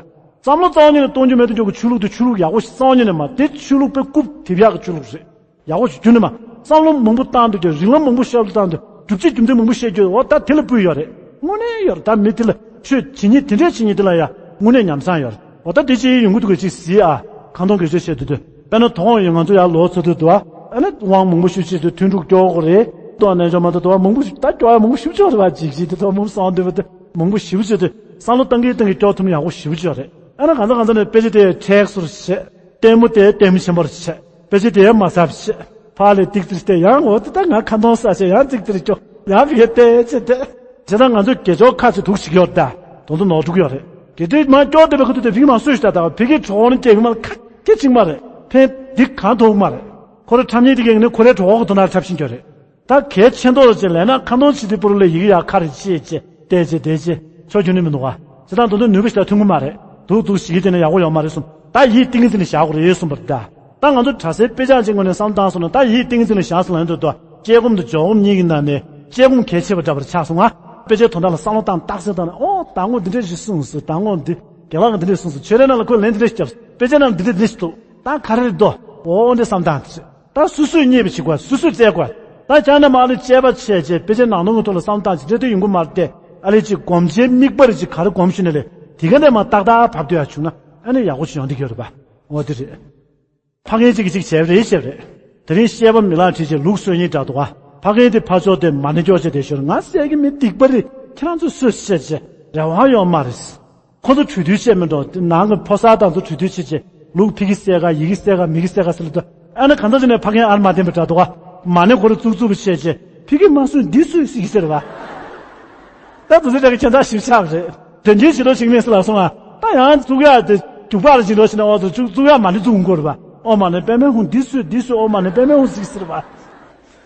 བསམ་བློ་རྩ་བ་ཉིད་ནས་གཏོང་རྒྱུ་མེད་དུ་འགྱོ་གི་ཆོས་ལུགས་དེ་ཆོས་ལུགས་ཡག་པོ་ཞིག་རྩ་བ་ཉིད་ནས་མ། དེ་ཆོས་ལུགས་དཔེ་རྐུབ་རྡེབ་ཡག་གི་ཆོས་ལུགས་རེད། ཡག་པོ་ཞིག་རྒྱུན་ནས་མ། བསམ་བློ་མང་པོ་བཏང་འདུག་ཀྱང་། རིགས་ལམ་མང་པོ་ཤར་བཏང་འདུག་རྒྱུ་མཚན་རྒྱུ་མཚན་མང་པོ་བཤད་རྒྱུ། འོ་ད་དེ་ལ་སྤུས་ཡོད་རེད། དངོས་གནས་ཡོད་རེད། ད་མི་དེ་ལ་ཆོས་བྱེད་མཁན་དེ་འདྲས་བྱེད་མཁན་དེ་ལ་ཡ་དངོས་གནས་ཉམས་བཟང་ཡོད་རེད། འོ་ད་དེ་ཅི་ཡོང་གི་འདུག་ག་ཅིག་གཟིགས་ཨ། ཁ་འདོན་དགེ་སྦྱོར་བྱེད་དུས་དུས། དཔེར་ན་དོ་དགོང་ཡིན། ང་ཚོ་ཡར་ལོག་ཚར་དུས་དུ་ཨ། ཨ་ནི་དབང་མང་པོ་ཞིག་བྱེད་དུས་ཐུན་དྲུག་སྐྱོར་དགོས་རེད། དོ་ནས་ཅོ་མ་དོ་དོ་མང་པོ་ཞིག་ད་སྐྱོར་ཡག་མང་པོ་ཞིག་ཅོག་རེད་བ། ཅིག་ཅིག་དེ་དོ་མང་པོ་བསམ་འདུག་པ་དེ་མང་པོ་ཞིག་བྱེད་དུས་བསམ་བློ་བཏང་གིན་བཏང་གིན་སྐྱོར་ཐུབ་ན་ཡག་པོ་ཞིག་ཅོག་རེད། ཨ་ན་གང་ཚ་གང་ཚ་ནས་དཔེ་ཆ་དེ་མཁྲེགས་སོར་བྱེད། ལྟད་མོ་དེ་ལྟད་མོ་ཆེན་པོར་བྱེད། དཔེ་ཆ་དེ་མ་ཟབ་བྱེད། ཕར་ལས་ཏིག་ཙིག་བལྟས། ཡང་འོ་དེ་ད་ང་ཁ་འདོན་ས་བྱས་ཡང་ཏིག་ཙིག་སྐྱོར། ཡང་བི་ཡ་བལྟས་བྱས་བལྟས། བྱས་ཙང་ང་ཚོ་དགེ་སྦྱོར་ཁ་ཅིག་དུག་ཅིག་ཡོད་ད། དོན་དུ་ནོར་འགྲོ་གི་ཡོད་རེད། དེ་དུས་མ་སྐྱོར་བསྡད་པའི་ཁ་ཐུག་དེ་ཕ་གི་མ་གསོས་ཤིག་ད་ད་ཕ་གི་གྲོགས་ནི་སྐྱེ་གི་མ་ཁ་སྐད་ཅིག་མ་རེད། ཕན་འདི་གང་ཐོག་མ་རེད། ཁོ་རེ་ཁྲམ་ཉེས་དེ་གས་ནི་ཁོ་རེ་གྲོགས་གི་དོན་དག་འཁྲབ་ཤིང་གྱོ་རེད། ད་གལ་ཆེན་ཐོག་ཅིག་ལས་ན་ཁ་འདོན་བྱེད་དུས་པུ་རུ་ལས་ཡི་གེ་ཡག་ཁ་རེ་ཅེས་ཅེས་བལྟས་ཅེས་བལྟས་ཅེས་ཆོ་རྒྱུ་ནི་མི་འདུག་ག་ཅི་ད་དོན་དུ་ནུས་པ་ཞིག་ད་ཐུན་གི་མ་རེད། འདུག་འདུག་ཞིག་གི་དེ་ནི་ཡག་པོ་ཡོད་མ་རེད་གསུངས། ད་ཡིད་ཏིང་ངེ་འཛིན་ནས་བཞག་དགོས་རེད་གསུངས་པ་རེད་ད། ད་ང་ཚོ་གྲྭ་སའི་དཔེ་ཆ་ཅིག་ངོས་ནས་བསམ་བློ་བཏང་སོང་ན་ད་ཡིད་ཏིང་ངེ་འཛིན་ནས་བཞག་སོང་ལ་ཡིན་འདུག་ད་དཔྱད་སྒོམ་དང་སྦྱོར་སྒོམ་གཉིས་ཀྱི་ནང་ནས་དཔྱད་སྒོམ་གལ་ཆེ་བ་འདྲ་བར་ཆགས་སོང་ང་། དཔེ་ཆའི་དོན་དག་ལ་བསམ་བློ་བཏང་རྟགས་གསལ་བཏང་ནས་ཨོ་ད་ངོ་འདི་འདྲ་ཞིག་གསུངས་སོང་ད་ངོ་འདི་རྒན་ལགས་ཀྱིས་འདི་འདྲ་གསུངས་སོང་ཆོས་རའི་ནང་ལ་ཁོས་ལན་འདི་འདྲ་ཞིག་བརྒྱབ་སོང་དཔེ་ཆའི་ནང་འདི་འདྲ་འདི་ཞིག་འདུག་ད་ག་རེ་རེད་འདུག་ཨོ་འདྲ་བསམ་བཏང་དེ་རེད། ད་སོ་སོས་རྙེད་པ་བྱེད་དགོས། སོ་སོས་བཙལ་དགོས། ད་ཀྱང་ན་མ་ལ་དཔྱད་པ་བྱས་བྱས་དཔེ་ཆའི་ནང་དོན་གྱི་ཐོག་ལ་བསམ་བཏང་ཅིག་འདྲ་དེ་ཡོང་གི་མ་རེད་དེ། ཨ་ལས་ཅིག་སྒོམ་བྱའི་དམིགས་པ་རེ་ཅིག་ག་རེ་སྒོམ་ཞུ་ནས་ལས་དེ་ག་ནས་མ་ཏག་ཏག་བབས་སྡོད་ཡ་བྱུང་ན་ཨ་ནི་ཡག་པོ་ཞིག་ཡོང་འདི་ག་རེད་པ། འོ་དེ་རེད། ཕ་རྒན་གཅིག་གིས་གཅིག་བྱས་པ་རེད་བྱས་པ་རེད། དེ་རིང་བཤད་པ་མི་ལག་བྲིས་བྱས་ལུགས་སྲོལ་གཉིས་འདྲ་འདུག་ག་ཕ་རྒན་དེ་ཕར་ཕྱོགས་དེ་མ་ཎི་སྐྱོར་བྱས་དེ་ཞོར་ང་ཟེར་གི་མི་སྡིག་པ་རེད་ཁྱེད་རང་ཚོས་སུས་བཤད་བྱས་རེ་བ་ཡོད་མ་རེད། ཁོ་ཚོ་གྲོས་བསྡུར་བྱས་མི་འགྲོ། དེ་ནང་གི་ཕོ་གསར་དང་ཚོ་གྲོས་བསྡུར་བྱས་རྗེས་ལུག་ཕི་གི་གསལ་ག་ཡི་གེ་གསལ་ག་མི་གི་གསལ་ག་ཟེར་ལ་དུ་ཨ་ན་གང་ལྟར་བྱས་ནས་ཕ་རྒན་ཨར་མ་བསྟན་པའི་འདྲ་འདུག་ག་མ་ཎི་ཁོ་ར་བཙུགས་བཙུགས་པ་བྱས་རྗེས་ཕི་གི་མ་སུས་འདི་སུས་ཟིག་ཟེར་བ། ད་དུ་ཚོད་ཀྱི་ཁྱེད་ཚ་ཞིབ་ཆགས་རེད། དོན་རྐྱེན་ཞིག་ལོ་ཞིག་མེད་སི་ལ་སོང་ང་ད་ཡང་བཙུགས་ཡག་དེ་རྒྱུག་པ་ར་ཞིག་ལོ་ཞིག་ན་འོ་ཚོ་བཙུགས་བཙུགས་ཡག་མ་ཎི་བཙུགས་འགོར་བ་ཨོ་མ་ཎི་པདྨེ་ཧཱུྃ་འདི་སུས་འདི་སུས་ཨོ་མ་ཎི་པདྨེ་ཧཱུྃ་ཟིག་ཟེར་བ། བྱས་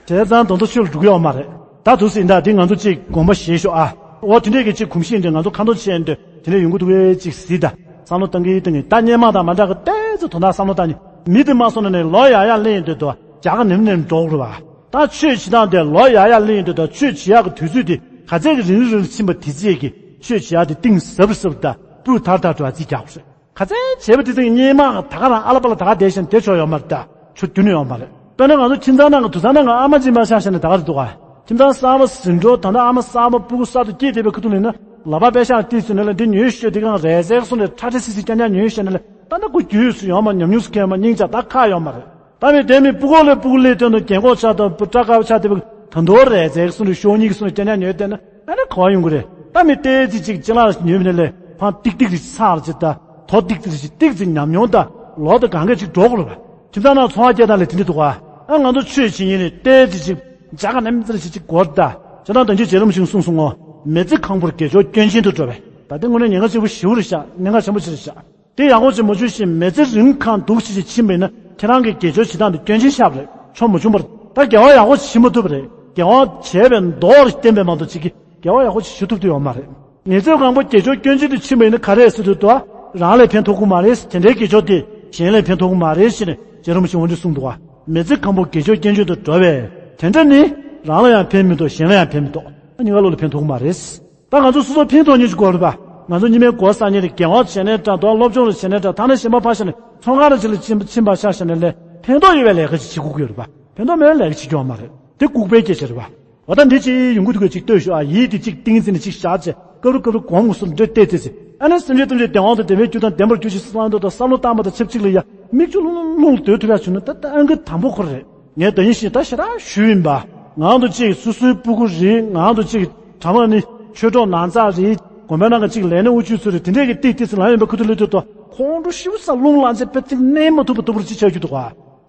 ཙང་དོན་དུ་ཆོས་ལ་འགྲོ་གི་ཡོད་མ་རེད། ད་དུ་ཟིན་ད་འདི་ང་ཚོ་གཅིག་དགོངས་པ་བཞེས་ཤོག་ཨ། འོ་དེ་འདྲས་ཀྱི་གཅིག་གོམས་གཤིས་འདི་ང་ཚོ་ཁ་འདོན་བྱས་འདོད་དེ་འདྲས་ཡོང་གི་འདུག་གས་གཅིག་གཟིགས་ད། བསམ་བློ་བཏང་གི་བཏང་གི་ད་སྔོན་མ་དང་མ་འདྲ་གི་ཏོག་ཙམ་དོན་དག་བསམ་བློ་བཏང་ནས་མི་དེ་མ་སོང་ན་ནས་ལོ་ཡག་ཡག་གླེང་འདོད་དོ་རྒྱ་ག་ནེམ་ནེམ་འགྲོ་དགོས་རེད་བ། ད་ཆོས་བྱེད་སྟངས་དེ་ལོ་ཡག་ཡག་གླེང་འདོད་དོ་ཆོས་བྱེད་ཡག་གི་དུས་ཚོད་དེ་ག་ཚད་ཀྱི་རིང་རིང་ཕྱིན་པ་དེ་རྗེས་ཀྱི་ཆོས་བྱེད་ཡག་དེ་གཏིང་ཟབ་ཟབ་ད་སྤུས་དག་དག་འགྲོ་བ་རྩིས་རྒྱག་དགོས་རེད། ག་ཚད་བྱས་པ་དེ་ཚོ་སྔོན་མ་ད་ག་རང་ཨ་ལ་པ་ལ་ད་ག་བསྡད་བཞིན་དེ་ཆོག་ཡོད་མ་རེད་ད་ཆོ་རྒྱུ་ནི་ཡོད་མ་རེད། དཔེར་ན་ང་ཚོ་ཁྱིམ་ཚང་ནང་གི་དུད་ཚང་ནང་གི་ཨ་མ་གཅིག་མ་ཆགས་བཞག་ནས་ད་ག་རེ་འདུག་ག་ཁྱིམ་ཚང་གསར་པ་ཟིན་འགྲོ་ད་ལྟ་ཨ་མ་གསར་པ་སྤུ་གུ་གསར་དུ་སྐྱེས་བསྡད་པའི་ཁ་ཐུག་ལ་ཡིན་ན་ལག་པ་པད་ཤག་ཏིག་ཙམ་ནས་ལ་འདི་ཉོས་ཤོད་དེ་གང་རས་ཟེག་སོང་ནས་ཁྲ་ཁྲ་སི་སི་རྐྱང་རྐྱང་ཉོས་ཤོད་ནས་ལ་ད་ལྟ་ཁོ་རྒྱུས་སུ་ཡོང་མ་ཉམས་མྱོང་སུ་ཁེལ་མ་སྙིང་རྗེ་ད་ཁག་ཡོད་མ་རེད། ད་མི་དེ་མི་སྤུ་གུ་ལས་སྤུ་གུ་ལས་སྟོན་དུ་རྒན་གོག་ཆགས་དང་སྤུ་སྐྲ་དཀར་པོ་ཆགས་དེ་བས་ད་མདོ་རས་ཟེག་སོང་རེ་ཤོག་གཉིས་ཀྱི་སོང་རེ་རྐྱང་རྐྱང་ཉོས་བསྡད་ན་ཨ་ནི་ག་བ་ཡོང་གི་རེད། ད་མི་ཏེ་ཙི་ཅིག་ཅི་ལ་ཉོས་མི་ནི་ལས་ཕང་ཏིག་ཏིག་རེ་ཚར་ཅིག་ད་དོ་ཏིག་ཏིག་རེ་ཏིག་ཙི་ཉམས་མྱོང་ད་ལོ་ད་གང་ག་ཅིག་འགྲོ་དགོས་རེད་པ། ཁྱིམ་ཚང་ནང་འཚོ་བ་སྐྱེལ་སྟངས་ལས་དེ་འདྲ་འདུག་ག་ཨ་ང་ཚོ་ཆོས་བྱེད་ཉིན་ནི་ཏེ་ཙི་ཅིག་ཇ་ག་ནེམ་ཙི་ཞིག་ཅིག་འགོར་ད་ཇ་དང་དོན་གྱི་རྗེ་རིན་པོ་ཆེས་གསུངས་སོང་ངོ་། མི་ཚེ་གང་པོར་དགེ་སྦྱོར་སྐྱོན་ཅན་དུ་འགྲོ་བས་ད་ལྟ་དངོས་གནས་ཉེན་ཁ་ཆེ་པོ་ཞེ་པོ་རེད་ཤག་ཉེན་ཁ་ཆེན་པོ་ཞིག་རེད་ཤག་དེ་ཡག་པོ་ཅིག་མ་བྱུང་ཞིང་མི་ཚེ་རིང་གང་འདུག་ཞིག་ཅིག་ཕྱིན་པ་ཡིན་ན་ཁྱེད་རང་གི་དགེ་སྦྱོར་བྱེད་སྟངས་དེ་སྐྱོན་ཅན་ཤར་བ་རེད། ཆོ་མ་བྱུང་བར་ད་དགེ་བ་ཡག་པོ་བྱེད་མ་ཐུབ་པ་རེད། དགེ་བ་བྱས་པའི་མདོ་བར་བསྟན་པའི་མ་གཏོགས་ཅིག་གི་དགེ་བ་ཡག་པོ་ཅིག་ཞུ་ཐུབ་ཐུབ་ཡོད་མ་རེད། ངེད་ཚོས་གང་པོ་དགེ་སྦྱོར་སྐྱོན་ཅན་དུ་ཕྱིན་པ་ཡིན་ན་ག་རེ་ཟེར་དུས་དོ་རང་ལ་ཕན་ཐོགས་ཀྱི་མ་རེད། དེ་འདྲའི་དགེ་སྦྱོར་དེ་གཞན་ལ་ཕན་ཐོགས་ཀྱི་མ་རེད་ཞེས་ནས་རྗེ་རིན་པོ་ཆེས་འོ་འདི་གསུངས་འདུག་ག་མི་ཚེ་གང་པོ་དགེ་སྦྱོར་སྐྱོན་ཅན་དུ་འགྲོ་བས་དེ་འདྲ་ནི་རང་ལ་ཡང་ཕན་མི་ཐོགས་གཞན་ལ་ཡང་ཕན་མི་ཐོགས་ཨ་ནི་ང་བློ་ལ་ཕན་ཐོགས་ཀྱི་མ་རེད། ད་ང་ཚོ་སོ་སོ་ཕན་ཐོགས་ཉིད་ཀྱི་སྐོར་རེད་པ། ང་ཚོ་ཉི་མའི་སྒོ་གསར་ཉིན་རེ་དགེ་བ་བྱས་ནའི་འདྲ་འདུག་སློབ་སྦྱོང་རེ་བྱས་ནའི་འདྲ་ད་ནི་གཞན་པ་ཕར་བཞག་ནས་ཚོང་ཁང་རེ་ཅིག་ལ་ཕྱིན་ཕྱིན་པ་ཤར་བཞག་ནས་ལས་ཕན་ཐོགས་ཡོད་པའི་ལས་ཀ་ཅིག་བྱེད་དགོས་ཀྱི་ཡོད་རེད་པ། ཕན་ཐོགས་མེད་པའི་ལས་ཀ་བྱེད་རྒྱུ་ཡོད་མ་རེད། དེ་ལྐུགས་པའི་སྐད་ཆ་རེད་པ། འོ་ད་འདི་ཅིག་ཡོང་གི་འདུག་གས་ཅིག་ལྟོས་ཤོག་ཨ། ཡིད་དེ་ཅིག་ཏིང་འཛིན་ནས་ཅིག་བཞག་བྱས་སྐབས་རུ་སྐབས་རུ་སྒོམ་དགོས་སོ་འདྲེ་བལྟས་བལྟས་ཚེ་ཨ་ནི་སེམས་ཅན་ཐམས་ཅད་བདེ་བ་དང་བདེ་བའི་རྒྱུ་དང་ལྡན་པར་གྱུར་ཅིག་བསམ་འདོད་དང་བསམ་བློ་བཏང་བ་དང་ཆབས་ཅིག་ལ་ཡ་མིག་ཆུ་ལྷུང་ལྷུང་ལྷུང་སྡོད་ཐུབ་ཡ་བྱུང་ན་ད་ལྟ་ཨང་ཀི་དང་པོ་ཁོ་རེད། ངས་ད་ཡིན་ཞིག་ད་ཞེ་དྲག་ཞུས་ཡིན་པ། ངང་དུ་ཅིག་སོ་སོའི་སྤུ་གུ་རེད། ངང་དུ་ཅིག་གྲྭ་མ་ནི་ཆོས་གྲོགས་ནང་ཚགས་རེད། དགོན་པའི་ནང་གི་ཅིག་ལས་སྣེ་དབུ་ཁྱུད་ཚོ་རེད། དེ་འདྲས་ཀྱི་ཏིག་ཏིག་ཙི་ལ་ཡོད་པའི་ཁུ་ཐུ་ལུ་ཐུ་ཏོ་ཁོང་ཁྲོ་ཤིའུ་ས་རླུང་ལངས་བྱས་པའི་ཚིག་གནས་མ་ཐུབ་པ་དུ་བུར་ཅིག་ཆགས་རྒྱུ་འདུག་ག་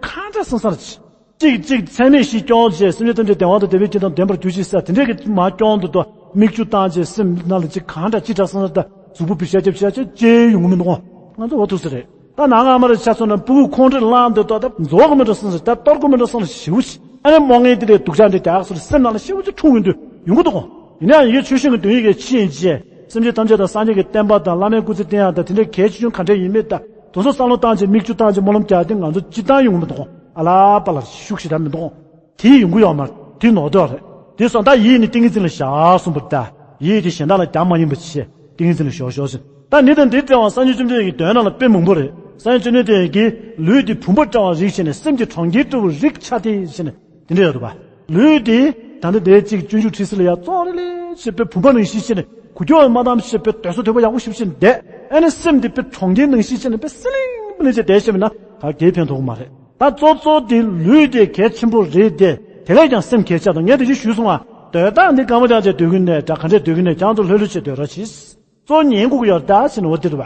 གང་འདྲ་སང་སར་ཅིག་ཅིག་ཅིག་ཚད་མེད་བཞི་སྐྱོང་བྱས་སེམས་ཅན་ཐམས་ཅད་བདེ་བ་དང་བདེ་བའི་རྒྱུ་དང་ལྡན་པར་གྱུར་ཅིག་ས་དེ་འདྲས་ཀྱི་མ་སྐྱོང་དུ་ཏོ་མིག་ཆུ་བཏང་བྱས་སེམས་ནང་ལ་ཅིག་གང་འདྲ་ཅི་འདྲ་སང་སར་ད་གཟུགས་པོ་བི་ཤ་རྒྱབ་ཤ་ཅིག་ཅེ་ཡོང་གི་མི་འདུག་ག་ང་ཚོ་འོ་ཐུག་ས་རེད། ད་ནང་ཨ་མ་རེ་ཆ་མཚོན་ན་སྤུ་གུ་ཁོང་ཁྲོས་ལངས་འདོད་དོ་ད་རྫོགས་གི་མི་འགྲོ་སོང་ཟེར་ད་གཏོར་གི་མི་འགྲོ་སོང་ཟེར་ཞེ་པོ་ཅིག་ཨ་ནི་རྨོངས་ངན་དེ་འདྲའི་སྡུག་ཅག་འདྲ་རྒྱག་སོང་སེམས་ནང་ལ་ཞེ་པོ་ཅིག་འཁྲུངས་ཡོང་དུས་ཡོང་གི་འདུག་གོ། ཡིན་ན་ཡང་ཡི་གེ་ཆོས་སྐྱོང་གི་དོན་ཡི་གེ་ཕྱིན་རྗེས་སེམས་ཅན་ཐམས་ཅད་དང་སངས་རྒྱས་ཀྱི་བསྟན་པ་དང་བླ་མའི་སྐུ་ཚེ་བརྟན་ཡག་དང་དེ་འདྲའི་གལ་ཆེ་ཆུང་ག་འདྲ་ཡིན་མིན་ད་དེ་ཚོ་བསམ་བློ་བཏང་རྗེས་མིག་ཆུ་བཏང་རྗེས་སྨོན་ལམ་རྒྱག་དེ་ང་ཚོ་སྤྱིར་བཏང་ཡོང་གི་མི་འདུག་གོ། ཨ་ལ་པ་ལ་ཤུགས་ཞེ་དྲག་མི་འདུག་གོ། དེ་ཡོང་གི་ཡོད་མ་རེད། དེ་ནོར་འདོད་རེད། དེ་སོང་ད་ཡིད་ནི་ཏིང་ངེ་འཛིན་ལ་བཞག་གསུངས་པ་རེད་ད། ཡིད་དེ་གཞན་དག་ལ་རྒྱག་མ་ཉན་པ་བྱས་ཏིང་ངེ་འཛིན་ལ་བཞག་བཞག་ཟེར། ད་འདི་དང་འདི་འདྲ་བ་སངས་རྒྱས་བཅོམ་ལྡན་འདས་ཀྱི་མདོའི་ནང་ལ་དཔེ་མང་པོ་རེད། སངས་རྒྱས་བཅོམ་ལྡན་འདས་ཀྱིས་ལུས་འདི་བུམ་པ་འདྲ་བ་རིགས་བྱས་ནས་སེམས་ཀྱི་གྲོང་ཁྱེར་འདྲ་བོ་རིགས་ཆ་དེ་བྱས་ནས་དེ་འདྲ་ཡོད་འདུག་པ། ལུས་འདི་ད་ལྟ་དེ་གཅིག་སྤྱོད་འཇུག་ཁྲིད་ཟིན་ལ་ཡ་ཙོག་རེ་ལེ་བྱས་པའི་བུམ་པ་ནང་བཞིན་བྱས་ནས་འགུལ་སྐྱོད་མ་བཏང་བྱས་པའི་སྡོད་ས་དོད་པ་ཡག་པོ་ཞིག་བྱས་ནས་བསྡད། ཨ་ནི་སེམས་འདི་པའི་གྲོང་ཁྱེར་ནང་བཞིན་བྱས་ནས་པའི་སི་ལིང་པི་ལིང་བྱས་བསྡད་བྱས་པ་ན་ད་གའི་ཕན་ཐོགས་མ་རེད། ད་གཙོ་གཙོ་དེ་ལུས་དེ་གལ་ཆེན་པོ་རེད་དེ། དེ་ལས་ཀྱང་སེམས་གལ་ཆེ་དང་ངས་དེ་བཞིན་ཞུས་སོང་ང་། སྡོད་སྟངས་འདི་གང་མ་ཅང་ཅེ་སྡོད་ཀྱི་ནས་ད་ག་འདྲས་སྡོད་ཀྱི་ནས་ཀྱང་ཚོ་ལྷོད་ལྷོད་བྱས་སྡོད་རོགས་གྱིས། གཙོ་ཉན་དགོས་ཀྱི་ཡོད་ད་ཟེར་ནས་འོ་དེ་རེད་པ།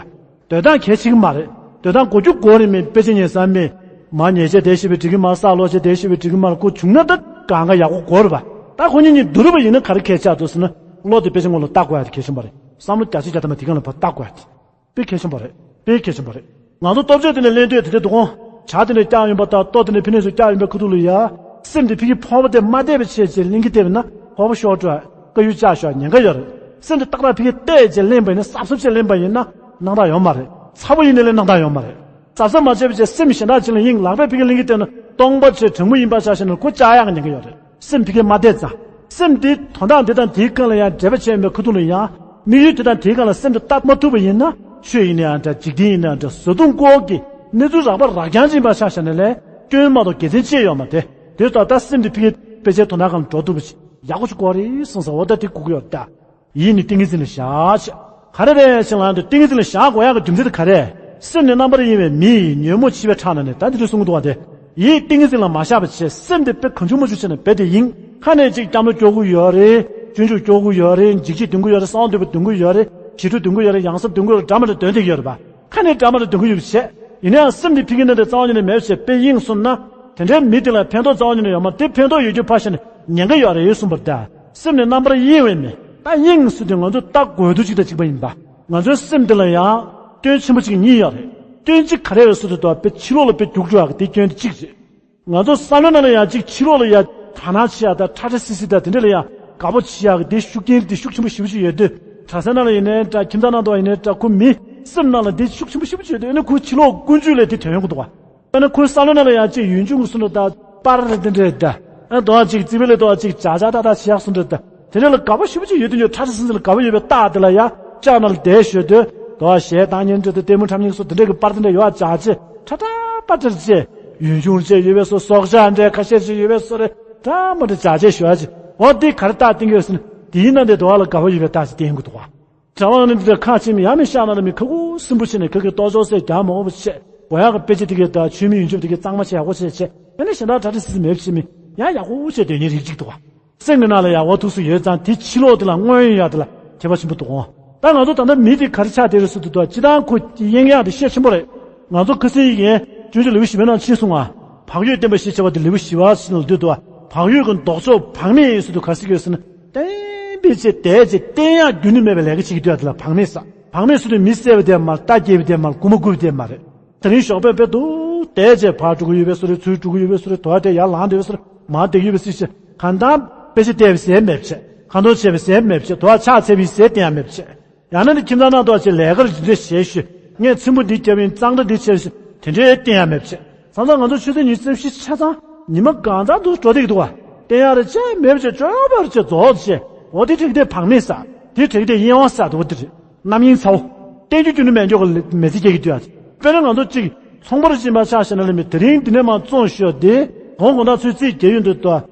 སྡོད་སྟངས་གལ་ཆེ་གི་མ་རེད། སྡོད་སྟངས་གོ་རྒྱུ་གོ་རེ་མེད་དཔེ་ཆ་ཉན་ས་མེད། མ་ཉལ་བྱས་བསྡད་ཤེས་པའི་འགྲིག་གི་མ་རེད། ས་ལོག་བྱས་བསྡད་ཤེས་པའི་འགྲིག་གི་མ་རེད། ཁོ་བྱུང་ན་ད་གང་ག་ཡག་པོ་གོ་རེད་པ། ད་ཁོ་གཉིས་གཉིས་བསྡུར་བ་ཡིན་ན་ག་རེ་གལ་ཆེ་འདུག་ཟེར་ན་བློ་དེ་དཔེ་ཆ་སྔོན་ལ་བལྟ་དགོས་ཡ་དེ་གལ་ཆེན་པ་རེད། བསམ་བློ་རྒྱ་ཆེ་རྒྱ་ཐ་མ་དེ་གང་ལ་ཕར་བལྟ་དགོས་ཡ་དེ། དཔེ་གལ་ཆེན་པོ་རེད། དཔེ་གལ་ཆེན་པོ་རེད། ང་ཚོ་ལྟོ་ཆས་དེ་ནས་ལེན་དུས་དེ་འདྲ་འདུག་གོ། ཇ་དེ་ནས་བཀྱག་ཡོང་པ་དང་ལྟོ་དེ་ནས་ཕི་ནས་སུ་བཀྱག་ཡོང་པའི་ཁུ་ཐུག་ལ་ཡ། སེམས་དེ་ཕི་གི་ཕོར་པ་དེ་མ་བལྟས་པའི་ཆེད་ཅེས་ལེན་གྱི་བལྟས་པ་ན་ཕོར་པ་ཤོར་འགྲོ། དཀར་ཡོལ་བཀྱག་ཤོར་ཉེན་ཁ་ཡོད་རེད། སེམས་དེ་ཏག་ཏག་ཕི་གི་བལྟས་ཅེས་ལེན་པ་ཡིན་ན་གཟབ་གཟབ་ཅེས་ལེན་པ་ཡིན་ན་སྣང་དག་ཡོད་མ་རེད། ཚ་པོ་ཡིན་ནའི་ལས་སྣང་དག་ཡོད་མ་རེད། གཟབ་གཟབ་མ་བྱས་པ་བྱས་སེམས་གཞན་དག་ཅིག་ལ་གཡེང་ལག་པས་ཕི་གི་ལེན་གྱི་བལྟས་ན་སྟོང་པ་ཆེ་གྲང་མོ་ཡིན་པ་ཆ་བཞག་ན་ཁོ་བཅག་ཡག་ཉེན་ཁ་ཡོད་རེད། སེམས་ཕི་གི་མ་བལྟས་ཙང་། སེམས་དེ་དོན་དག་འདི་དང་དེའི་སྒང་ལ་ཡང་འབྲེལ་བ་བྱས་ཡོད་པའི་ཁུ་ཐུག་ལ་ཡང་། དམིགས་ཡུལ་དེ་དང་དེའི་སྒང་ལ་སེམས་དེ་བལྟ་མ་ཐུབ་པ་ཡིན་ན་ཆོས་ཡིན་ན་ཡང་འདྲ་འཇིག་རྟེན་ཡིན་ན་ཡང་འདྲ་བཟོ་ལྟུང་ཀོ་གི་གནས་ཚུལ་རགས་པ་རགས་རྐྱང་ཅིག་ཡིན་པ་ཆ་བཞག་ན་ལས་སྐྱོན་མ་གཏོགས་དགེ་མཚན་ཅི་ཡོད་མ་རེད། དེ་ལྟར་ད་སེམས་དེ་ཕི་གི་དཔེ་ཆའི་དོན་དག་སྒང་ལ་འགྲོ་ཐུབ་པ་ཞིག་ཡག་པོ་ཞིག་དགོས་རེད་གསུངས་ས། འོ་ད་དེ་དགོས་ཀྱི་ཡོད་ད། ཡིད་ནི་ཏིང་ངེ་འཛིན་ལ་བཞག་ཅེས། ག་རེ་རེད་ཟེར་ལབ་ན་ཏིང་ངེ་འཛིན་ལ་བཞག་དགོས་ཡག་གི་རྒྱུ་མཚན་དེ་ག་རེ། སེམས་ནི་རྣམ་པར་གཡེང་བའི་མི་ཡི་ཉོན་མོངས་འཆི་བའི་ཁྲག་ན་ནི། ད་འདི་འདྲ་གསུང་གི་འདུག་བ་དེ། ཡིད་ཏིང་ངེ་འཛིན་ལ་མ་བཞག་པ་བྱས་སེམས་དེ་དཔེ་གང་བྱུང་མང་བྱུང་བྱས་ནས་རྦད་དེ་གཡེང་། ཁ་ནས་ཅིག་སྐྱབས་གནས་སྐྱོར་གྱི་ཡོད་རེད། སྤྱོད་འཇུག་སྐྱོར་གྱི་ཡོད་རེད། འཇིགས་བྱེད་འདོན་གྱི་ཡོད་རེད། གསང་བ་འདུས་པ་འདོན་གྱི་ཡོད་རེད། ཞི་ཁྲོ་འདོན་གྱི་ཡོད་རེད། ཡང་སེམས་འདོན་གྱི་ཡོད་རེད། འདྲ་མི་འདྲ་འདོན་བསྡད་ཀྱི་ཡོད་རེད་པ། ཁ་ནས་འདྲ་མི་འདྲ་འདོན་གྱི་ཡོད་པ་བྱས། ཡིན་ནའང་སེམས་དེ་ཕི་གི་ནང་དེ་རྩ་བ་ཉིད་ནས་མེད་པ་བྱས་དཔེ་གཡེང་སོང་ན། དེ་འདྲའི་མི་དེ་ལ་ཕན་ཐོགས་རྩ་བ་ཉིད་ནས་ཡོད་མ་རེད། དེ་ཕན་ཐོགས་ཡོད་རྒྱུ་ཕར་བཞག་ནས་ཉེན་ཁ་ཡོད་རེད་གསུངས་པ་རེད་ད། སེམས་ནི་རྣམ་པར་གཡེང་བའི་མི། ད་གཡེང་ཟེར་དུས་ང་ཚོ་ལྟ་དགོས་དུས་གཅིག་དང་གཅིག་པ་ཡིན་པ། ང་ཚོའི་སེམས་འདི་ལ་ཡང་སྐྱོན་ཆེན་པོ་གཅིག་གཉིས་ཡོད་རེད། སྐྱོན་གཅིག་ག་རེ་ཡོད་ཟེར་དུས་ད་དཔེ་ཕྱི་ལོགས་ལ་དཔེ་རྒྱུག་འགྲོ་ཡག་གི་དེ་སྐྱོན་དེ་གཅིག་རེད། ང་ཚོ་བསམ་བློའི་ནང་ལ་ཡང་གཅིག་ཕྱི་ལོགས་ལ་ཡང་དག་སྣང་བྱེད་ཡག་དང་ཁྲ་ཁྲ་སིལ་སིལ་དང་དེ་འདྲ་ལ་ཡང་དགའ་པོ་བྱེད་ཡག་གི་དེ་ཤུགས་རྐྱེན་དེ་ཤུགས་ཆེན་པོ་ཞེ་པོ་ཅིག་ཡོད་དུས། གྲྭ་སའི་ནང་ལ་ཡིན་ནའི་འདྲ། ཁྱིམ་ཚང་ནང་དུ་ཡིན་ནའི་འདྲ། ཁོ་མི་སེམས་ནང་ལ་དེ་ཤུགས་ཆེན་པོ་ཞེ་པོ་ཅིག་ཡོད་དུས་ཨ་ནི་ཁོའི་ཕྱི་ལོགས་ཀུན་སྤྱོད་ལ་དེ་དོན་ཡོང་གི་འདུག་བ། ཨ་ནི་ཁོའི་བསམ་བློའི་ནང་ལ་ཡང་གཅིག་ཡུལ་ལྗོངས་ཀྱི་སུ་འདྲ་དང་པར་རེ་དེ་འདྲ་དང་། ཨ་དོ་ཅིག་རྩིག་པའི་ལས་དོ་ཅིག་བྱ་བྱ་ཏག་ཏག་བྱེད་ཡག་སུ་འདྲ་དང་། དེ་འདྲ་ལ་དགའ་པོ་ཞེ་པོ་ཅིག་ཡོད་དུས་ཁྲ་ཁྲ་སིལ་སིལ་ལ་དགའ་པོ་ཡོད་པའི་རྟགས་དེ་ལ་ཡ་ལྕགས་ནང་ལ་བསྡད་ཞོར་དུ་དོ་གཞས་བཏང་མཁན་འདྲ་དང་ལྟད་མོ་འཁྲབ་མཁན་སོགས་དེ་འདྲ་གི་པར་དེ་འདྲ་ཡོད་ཨ་ཅག་ཅེས་ཁྲ་ཁྲ་པར་ཁྲ་ཅེས། ཡུལ་ལྗོངས་ཅེས་ཡོད་པའི་སོ་སོག་ཆགས་འདྲ་ཁ་ཤས་ཅིག་ཡོད་པའི་སོ་རེ་འདྲ་མོ་འདྲ་ཅག་ཅེས་ཞོར་ཅིག་འོ་དེ་ག་རེ་རྟགས་བསྟན་གྱི་ཡོད་ཟེར་ན་དེའི་ནང་དེ་དོ་བ་ལ་དགའ་པོ་ཡོད་པའི་རྟགས་ཅིག་བསྟན་གྱི་འདུག་བ། གྲྭ་པ་ནི་འདི་ཁ་ཆེམས་ཡང་མི་ཤག་ན་ལ་མི་ཁ་ཁུ་སིམ་པོ་བྱས་ནས་ཁ་ཁི་ཏོག་ཙོག་སེ་རྒྱག་མ་འོས་པ་བྱས། གོ་ཡག་གི་དཔེ་ཆ་དེ་གའི་ད་ཆོས་མི་ཡོན་ཆབ་དེ་གའི་གཙང་མ་བྱས་ཡག་པོ་བྱས་བྱས། ཡང་ན་གཞན་དག་གྲ་སྒྲིག་སིམ་མེད་བྱས་མི་ཡང་ཡག་པོ་བྱས་སྡོད་མཁན་རིགས་གཅིག་འདུག་བ། སེམས་ཀྱི་ནང་ལ་ཡག་པོ་ཐུགས་སུ་ཡོད་ཙང་དེ་ཕྱི་ལོགས་དེ་ལ་མངོན་ཡོང་ཡག་དེ་ལ་ཁྱད་པར་ཆེན་པོ་འདུག་འོང་། ད་ང་ཚོ་ད་ལྟ་མི་དེ་ག་རེ་ཆགས་བསྡད་རེད་ཟེར་དུས་ད་སྤྱི་བཏང་ཁོ་གཡེང་ཡག་དེ་ཤས་ཆེན་པོ་རེད། ང་ཚོ་ཁ་སང་ཡི་གེ་སྤྱོད་འཇུག་ལེའུ་བཞི་པའི་ནང་ཕྱིན་སོང་ང་། བག་ཡོད་བསྟན་པ་ཞེས་བྱ་བ་དེ་ལེའུ་བཞི་པ་ཞིག་ནང་ལ་འདུག་འདུག་བ། བག་ཡོད་ཀྱི་ལྡོག་ཕྱོགས་བག་མེད་ཡིན་ཟེར་དུས་ག་རེ་ཟེར་གྱི་ཡོད་ཟེར་ན། བསྟན་པའི་ཆེད་དེའི་ཆེད་བསྟན་ཡག་རྒྱུ་ནི་མེད་པའི་ལས་ཀ་བྱེད་ཀྱི་འདུག་ཡ་དེ་ལ་བག་མེད་ཟེར། བག་མེད་ཟེར་དུས་མི་བསད་པ་དེ་མ་རེད། རྟ་བརྒྱབ་པ་དེ་མ་རེད། རྐུ་མ་རྐུ་བ་དེ་མ་རེད། དེ་རིང་ཞོགས་པའི་དཔེ་འདུག་བསྡད་བྱས་ཕར་འགྲོ་གི་ཡོད་པའི་བཟོ་རེད། ཚུར་འགྲོ་གི་ཡོད་པའི་བཟོ་རེད། དོ་དེ་ཡར་ལངས་བསྡད་པའི་བཟོ་རེད། མར་བསྡད་ཀྱི་ཡོད་པའི་བཟོ་ཞིག་གང་ལྟར་དཔེ་ཆ་བལྟས་པའི་ཟས་མེད་བྱས། ཁ་འདོན་བྱས་པའི་ཟས་མེད་བྱས། དོ་ཕྱག་འཚལ་བའི་ཟས་བསྟན་ཡག་མེད་བྱས། ཡང་ན་ནི་ཁྱིམ་ཚང་ནང་དུ་ཅིག་ལས་ཀར་འདི་འདྲ་བྱས་ཞུས། ངས་ཚེམ་བུ་འདི་བརྒྱབ་ཡིན། གཙང་སྦྲ་འདི་བྱས་ཞུས། དེ་འདྲའི་བསྟན་ཡག་མེད་བྱས། ས་མཚམས་ང་ཚོ་ཆུ་ཚོད་ཉི་ཤུ་རྩ་བཞི་ཆ་ཚང་ཉི་མ་གང་ཚང་དུ་འགྲོ་བསྡད་ཀྱི་འདུག་བ། བསྟན་ཡག་རེ་བྱས་མེད་བྱས་ཅོག་པར་བྱས་རྫོགས་བྱས། འོ་དེ་དྲེགས་དེ་བག་མེད་ཟ། དེ་དྲེགས་དེ་གཡེང་བ་ཟ་འདུག་བ། དེ་རེད། རྣམ་གཡེང་ཚ་བོ། བསྟན་རྒྱུ་རྒྱུ་ནི་མེད་འཇོག་གི་མི་ཚེ་སྐྱེལ་གྱི་འདུག་ཡ། དཔེར་ན་ང་ཚོ་གཅིག་ཚོང་པར་ཕྱིན་པ་ཆ་བཞག་ན་ལས་མི་དེ་རིང་འདི་ནས་མར་བཙོང་ཞོར་དེ་གོང་དགོང་དག་ཚོད་རྩིས་རྒྱག་ཡོང་དུས་ད་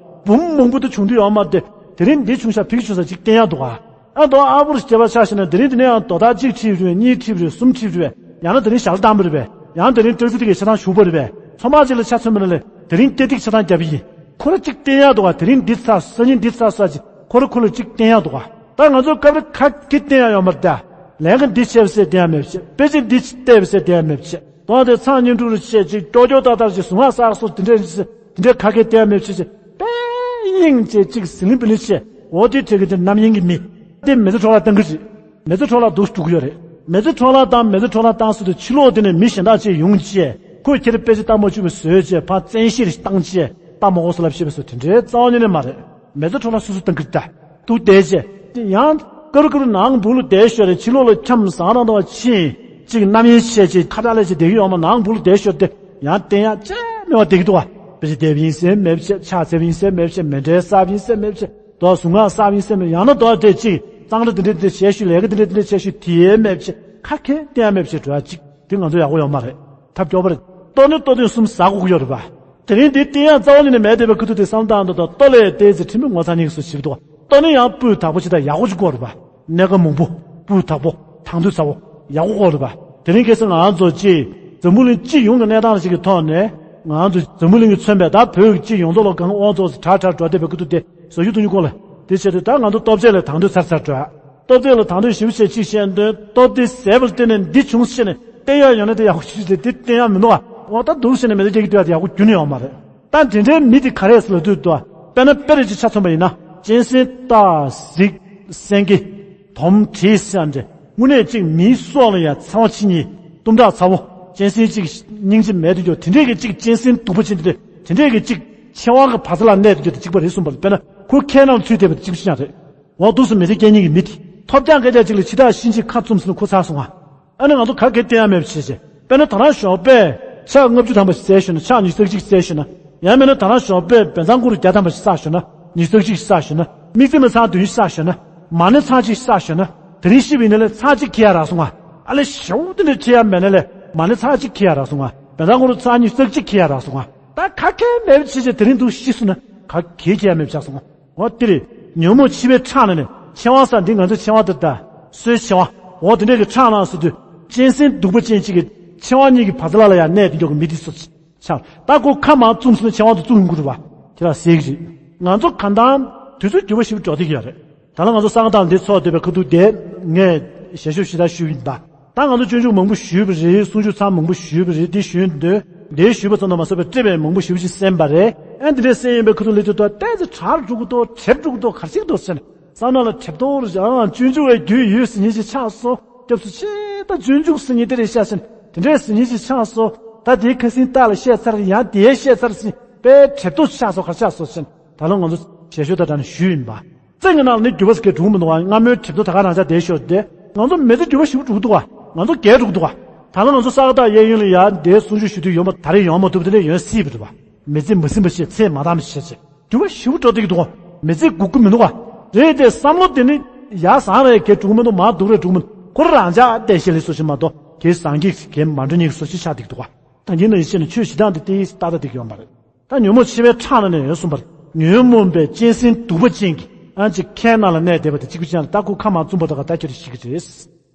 འབུམ་མང་པོ་དེ་བྱུང་དུས་ཡོད་མ་རེད། དེ་རིང་འདི་བྱུང་ཤག་ཕ་གི་བྱུང་ཤག་ཅིག་བསྟན་ཡག་འདུག་ག་ཨ་མདོ་ཨ་པོར་བྱས་པ་ཆ་བཞག་ན་དེ་རིང་འདི་ནས་ཡང་རྡོ་ཐག་གཅིག་ཁྲིད་རེད། གཉིས་ཁྲིད་རེད། གསུམ་ཁྲིད་རེད། ཡང་ན་དེ་རིང་ཞལ་གདམས་པ་རེད། ཡང་དེ་རིང་ཊེག་སི་དེ་གའི་ཆ་ཚང་ཞུགས་པ་རེད། ཚོང་པ་ཅིག་ལ་ཆ་མཚོན་པ་ན་ལས་དེ་རིང་སྐྱ་ཐིག་ཆ་ཚང་བརྒྱབ་པ་ཡིན། ཁོ་ར་གཅིག་བསྟན་ཡག་འདུག་ག་དེ་རིང་འདི་ཚར། སང་ཉིན་འདི་ཚར་ས་ཅིག་ཁོ་ར་ཁོ་ལ་གཅིག་བསྟན་ཡག་འདུག་ག་ད་ང་ཚོ་སྐབས་རེ་ཁ་གི་བསྟན་ཡག་ཡོད་མ་རེད་ད། ལས་ཀ་འདི་བྱས་པ་ཟེར་བསྟན་ཡག་མེད་པ་བྱས། དཔེ་ཆ་འདི་བལྟས་པ་ཟེར་བསྟན་ཡག་མེད་པ་བྱས། དོན་དེ་ཚང་སྙིང་སྒྲུབ་རེ་བྱས་ཅིག་ཀྱོག་ཀྱོག་ཏག་ཏག་ཅིག་གཟུངས་སྔགས་གསར་སོགས་དེ་འདྲས་དེ་འདྲས་ཁ་སྐད་བསྟན་ཡག་མེད་པ་བྱས་ཅིག་དཔེ་གཡེང་བྱས་ཅིག་ཟི་ལིང་བི་ལིང་བྱས། འོ་དེ་དྲེགས་དེ་རྣམ་གཡེང་གི་མི། དེ་མི་ཚེ་འཕྲོ་བརླག་བཏང་གི་རེད། མི་ཚེ་འཕྲོ་བརླག་འདུག་འགྲོ་གི་ཡོད་རེད། མི་ཚེ་འཕྲོ་བརླག་བཏང་། མི་ཚེ་འཕྲོ་བརླག་བཏང་ཟེར་དུས་ཕྱི་ལོགས་དེ་ནས་མི་གཞན་དག་ཅིག་ཡོང་བྱས་ཁོས་ཁྱེད་རང་དཔེ་ཆ་ལྟ་མ་བཅུག་པའི་བཟོས་བྱས་ཕར་བཙན་ཤེད་རེ་བཏང་བྱས་ལྟ་མ་དགོས་ཟེར་ལབ་བྱས་པའི་བཟོ་དེ་འདྲའི་རྩ་བ་ཉིད་ནས་མ་རེད། མི་ཚེ་འཕྲོ་བརླག་སོ་སོ་བཏང་གི་རེད་ད། འདུག་བསྡད་བྱས། དེ་ཡང་ཀ་རུ་ཀ་རུ་ནང་སྦུག་ལ་བསྡད་ཞོར་རེ་ཕྱི་ལོགས་ལ་འཁྱམས་ཟ་རང་དང་བ་ཕྱིན་ཅིག་རྣམ་གཡེང་བྱས་ཅིག་ཁ་བྲལ་ལས་ཅིག་བསྡད་ཀྱི་ཡོད་མ། ནང་སྦུག་ལ་བསྡད་ཞོར་དེ་ཡང་བསྟན་ཡག་ཅི་མེད་པ་བསྡད་ཀྱི་འདུག་བ། དཔེ་ཆ་བལྟས་པ་ཡིན་ཟེར་མེད་བྱས། ཕྱག་འཚལ་བ་ཡིན་ཟེར་མེད་བྱས། མཎྜལ་བསགས་པ་ཡིན་ཟེར་མེད་བྱས། དོ་གཟུངས་སྔགས་བསགས་པ་ཡིན་ཟེར་མེད། ཡང་ན་དོ་དེ་ཅིག་གཙང་སྦྲ་འདི་འདྲ་འདི་འདྲ་བྱས་ཞུས། ལས་ཀ་འདི་འདྲ་འདི་འདྲ་བྱས་ཞུས། དེ་མེད་བྱས། ཁ་ཁེ་བསྟན་ཡག་མེད་བྱས་འགྲོ་ཡག་ཅིག་དེ་ང་ཚོ་ཡག་པོ་ཡོད་མ་རེད། ཐབས་སྐྱོ་པོ་རེད། ལྟོ་ནི་ལྟོ་དོན་གསུམ་ཟ་དགོས་ཀྱི་ཡོད་རེད་པ། དེ་རིང་འདི་བསྟན་ཡག་རྩ་བ་ཉིད་ནས་མེད་བསྡད་པའི་ཁུ་ཐུག་དེ་བསམ་བློ་བཏང་དུས་ད་ལྟོ་ལས་བལྟས་ཚེ་ཁྲིམས་མི་ངོ་ཚ་ཉེས་ཀྱི་བཟོ་ཞིག་འདུག་ལྟོ་ནི་ཡང་སྤུས་དག་པོ་ཞིག་དང་ཡག་པོ་ཞིག་དགོས་རེད་པ། སྣེ་ཁ་མང་པོ། སྤུས་དག་པོ། དྭངས་འདོད་ཚ་བོ། ཡག་པོ་དགོས་རེད་པ། དེ་རིང་ཁ་སང་ང་ཚོ་སྤྱི་འཛམ་བུ་གླིང་སྤྱི་ཡོངས་ཀྱི་གནས་སྟངས་ཞིག་གི་ཐོག་ནས་ང་ཚོ་འཛམ་བུ་གླིང་གིས་མཚོན་པའི་ད་བོད་ཀྱི་སྤྱི་ཡོངས་རྫོགས་ལ་གང་དབང་རྫོགས་སུ་དྲག་དྲག་འགྲོ་བསྡད་པའི་ཁུ་ཐུག་དེ་བཟོ་རྒྱུ་གཏོང་རྒྱུ་སྐོར་ལ། དེ་བྱས་ཏེ་ད་ང་ཚོ་ལྟོ་ཆས་ལ་དྭངས་འདོད་ཚ་རུ་ཚ་རུ་འགྲོ་ཡག་ལྟོ་ཆས་ལ་དྭངས་འདོད་ཞེ་པོ་ཅིག་བཤད་དོན་ལྟོ་དེ་ཟས་པ་ལ་བརྟེན་ནས་འདི་བྱུང་ཟེར་ནས་བསྟན་ཡག་ཡོད་ན་དེ་ཡག་པོ་ཞིག་རེད། དེ་བསྟན་ཡག་མི་འདུག་ཨ། འོ་ད་འདུག་ཟེར་ནས་མེད་ན་སྐྱེ་གི་འདུག་ཨ། དེ་ཡག་པོ་ཁྱོན་ནས་ཡོད་མ་རེད། ད་དེ་འདྲའི་མི་དེ་ག་རེ་ཟེར་ལབ་དུས་འདུག་ཨ། དཔེར་ན་དཔེ་རེ་ཅིག་ཆ་མཚོན་པ་ཡིན་ན་གཅན་གཟན་རྟ་གཟིག་སེང་གེ་དོམ་དྲེད་ཟེར་ཡག་འདྲ། དངོས་གནས་གཅིག་མིའི་སྲོག་ལ་ཡང་འཚེ་བ་བྱེད་མཁན་གཏུམ་དྲག་ཚ་བོ། གཅན་གཟན་གཅིག་སྙིང་རྗེ་མེད་དུ་གྱུར་དེ་འདྲས་ཀྱི་གཅིག་གཅན་གཟན་གདུག་པ་ཅན་དེ་འདྲས་དེ་འདྲས་ཀྱི་གཅིག་ཆེ་བ་གི་བ་ཚ་ལ་གནས་དུ་གྱུར་དེ་གཅིག་པ་རེད་གསུངས་པ་རེད། དཔེར་ན་ཁོའི་ཁའི་ནང་ལ་ཚུད་བསྡད་པ་དེ་གཅིག་པ་ཅིག་ཀྱང་རེད། འོ་འདུག་སེ་མི་ཚེ་སྐྱེལ་མཁན་གྱི་མི་དེ་ཐོབ་རྒྱག་སྐད་ཆ་གཅིག་ལ་ཕྱི་ཐག་ཤིན་ཅིག་ཁ་བཙུམས་སོང་ན་ཁོ་ཚར་སོང་ང་། ཨ་ནི་ང་ཚོ་ག་གེ་བསྟན་ཡ་མེད་པ་བྱས་བྱས། དཔེར་ན་ད་རང་ཞོགས་པས་ཕྱག་ལྔ་བཅུ་ཐམ་པ་ཞིག་བཙལ་ཞོར་ན་ཕྱག་ཉི་ཤུ་རྩ་གཅིག་བཙལ་ཞོར་ན། ཡང་མིན་ན་ད་རང་ཞོགས་པས་བན་ཚང་ཀུ་རུ་བརྒྱ་ཐམ་པ་ཞིག་བསགས་ཞོར་ན་ཉི་ཤུ་རྩ་གཅིག་ཞིག་བསགས་ཞོར་ན། དམིགས་བརྩེ་མའི་ཚང་བདུན་ཞིག་བསགས་ཞོར་ན། མ་ཎི་ཚང་གཅིག་ཞིག་བསགས་ཞོར་ན། དེ་རིང་ཤི་བ་ཡིན་ན་ལས་ཚང་གཅིག་འཁྱེར་ཡ་རག་སོང་ང་། ཨ་ལས་ཞེ་པོ་དེ་འདྲ་འཁྱེར་ཡ་མེད་ན་ལས་མ་ཎི་ཚང་གཅིག་འཁྱེར་ཡ་རག་སོང་ང་། བན་ཚང་ཀུ་རུ་ཚང་ཉི་ཤུ་རྩ་གཅིག་འཁྱེར་ཡ་རག་སོང་ང་། ད་ག་གེ་མེད་པ་བྱས་བྱས་དེ་རིང་འདུག་ཤི་སོང་ན་ག་གེ་འཁྱེར་ཡ་མེད་པ་ཆགས་སོང་ང་། འོ་དེ་རེད། ཉོན་མོངས་འཆི་བའི་ཁྲག་ནང་ནས་མཆེ་བ་ཟེར་འདི་ང་ཚོའི་མཆེ་བ་དེ་ད། སོའི་མཆེ་བ། འོ་དེ་འདྲས་ཀྱི་ཁྲག་ནང་ཟེར་དུས། གཅན་གཟན་གདུག་པ་ཅན་གཅིག་གི་མཆེ་བ་གཉིས་ཀྱི་བ་ཚ་ལ་ལ་ཡང་གནས་དེ་འཇོག་གི་མི་དེ་སོ་ཆགས། ད་ཁོ་ཁ་མར་བཙུམས་སོང་ན་མཆེ་བ་དེ་བཙུམ་ཡོང་གི་རེད་བ། ཁྱེད་རང་གཟིགས་ཀྱི་རེད། ང་ཚོ་གང་ལྟར་དུས་ཚོད་འགྱུར་བ་ཞིག་འགྲོ་བསྡད་ཀྱི་ཡོད་རེད། ད་ལ་ང་ཚོ་ས་ག་ཟླ་འདི་ཚོགས་བསྡད་པའི་ཁ་ཐུག་དེ་ངས་ཞལ་ཤོབ་ཞེ་དྲག་ཞུས་ཡིན་པ། ད་ང་ཚོ་སྤྱོད་འཇུག་མང་པོ་ཞུས་པ་རེད། གསུང་ཆོས་ཚར་མང་པོ་ཞུས་པ་རེད། འདི་ཞུས་འདོད། འདི་ཞུས་པ་ཙམ་དུ་མ་ཟད་པའི་སྤྲེལ་བས་མང་པོ་ཞེ་པོ་ཅིག་གསན་པ་རེད། ཨ་འདི་འདྲས་གསན་ཡོང་པའི་ཁ་ཐུག་ལ་དེ་ལྟར་ཏོག་ཙམ་དྲག་འགྲོ་གི་འདུག་གྲེབ་འགྲོ་གི་འདུག་ག་རེ་བྱེད་ཀྱི་འདུག་ཟེར་ནས་བསམ་ན་ལ་གྲེབ་ཏོག་རེ་བྱས། ཨང་སྤྱོད་འཇུག་པའི་རྒྱུད་ཡོད་ཟེར་མཁན་ཅིག་ཆགས་སོང་། སྐྱབས་སུ་མཆི། ད་སྤྱོད་འཇུག་ཟེར་མཁན་དེ་རེད་ཤག་ཟེར་ནས་དེ་འདྲས་ཟེར་མཁན་ཅིག་ཆགས་སོང་། ད་དེའི་ཁ་སང་རྟགས་ལ་བཤད་ཚར། ཡང་དེའི་བཤད་ཚར་ཟེར་ནས་དཔེ་གྲེབ་ཏོག་ཆགས་སོང་། ག་རེ་ཆགས་སོང་ཟེར་ནས་ད་ལོ་ང་ཚོ་ཞལ་ཤོབ་དང་སྦྲགས་ནས་ཞུས་ཡིན་པ། རྩེ་གི་ནང་ལ་ནི་འགྱུར་བ་ཟེར་མཁན་འགྲོ་གི་མི་འདུག་བ། སྔ་མོའི་གྲེབ་ཏོག་ད་ག་རང་ཆགས་བསྡད་ཤོར་ཏེ། ང་ཚོ་མི་ཚེ་འགྱུར་བ་ཞེ་པོ་འགྲོ་གི་འདུག་བ། ང་ཚོ་རྒས་འགྲོ་གི་འདུག་བ། ད་ལོ་ང་ཚོ་ས་ག་ཟླ་གཡས་གཡོན་ལ་ཡར་འདིར་གསུང་ཆོས་ཞུ་དུས་ཡོང་བ་ད་རེས་ཡོང་མ་ཐུབ། དེ་འདྲ་ཡོང་སྲིད་པ་རེད་བ། མི་ཚེ་མ་ཟིན་པ་བྱས། ཚེ་མ་དྭངས་པ་བྱས་བྱས་འགྱུར་བ་ཞེ་པོ་འགྲོ་བསྡད་ཀྱི་འདུག་བ། མི་ཚེ་འགུག་གི་མི་འདུག་བ། རེད་དེ་བསམ་བློ་དེ་ནི་ཡར་བཟང་རེད། གས་འགྲོ་གི་མི་འདུག་མར་སྡུག་རེད་འགྲོ་གི་མི་འདུག་ཁོ་རང་ཅག་བལྟས་ཤེས་ལེ་བཟོ་ཞིག་མ་གཏོགས་གས་བཟང་གི་གས་མ་འགྲོ་མཁན་གྱི་བཟོ་ཞིག་ཆགས་བསྡད་ཀྱི་འདུག་བ། ད་གིན་ན་ཡིན་ཤེས་ནས་ཆོས་ཞེ་དྲག་འདི་ཏིས་ཏག་ཏག་འགྲིག་གི་ཡོད་མ་རེད། ད་ཉོན་མོངས་འཆི་བའི་ཁྲག་ནང་ནས་ཡོད་གསུངས་པ་རེད། ཉོན་མོངས་པའི་གཅན་གཟན་གདུག་པ་ཅན་གྱི་ཨ་ཅེ་ཁའི་ནང་ལ་གནས་བསྡད་པ་དེ་གཅིག་པུ་ཅན་ལ་ད་ཁོ་ཁ་མར་བཙུམས་པ་དང་ག་ད་ཁྱོད་ཤི་གི་རེད།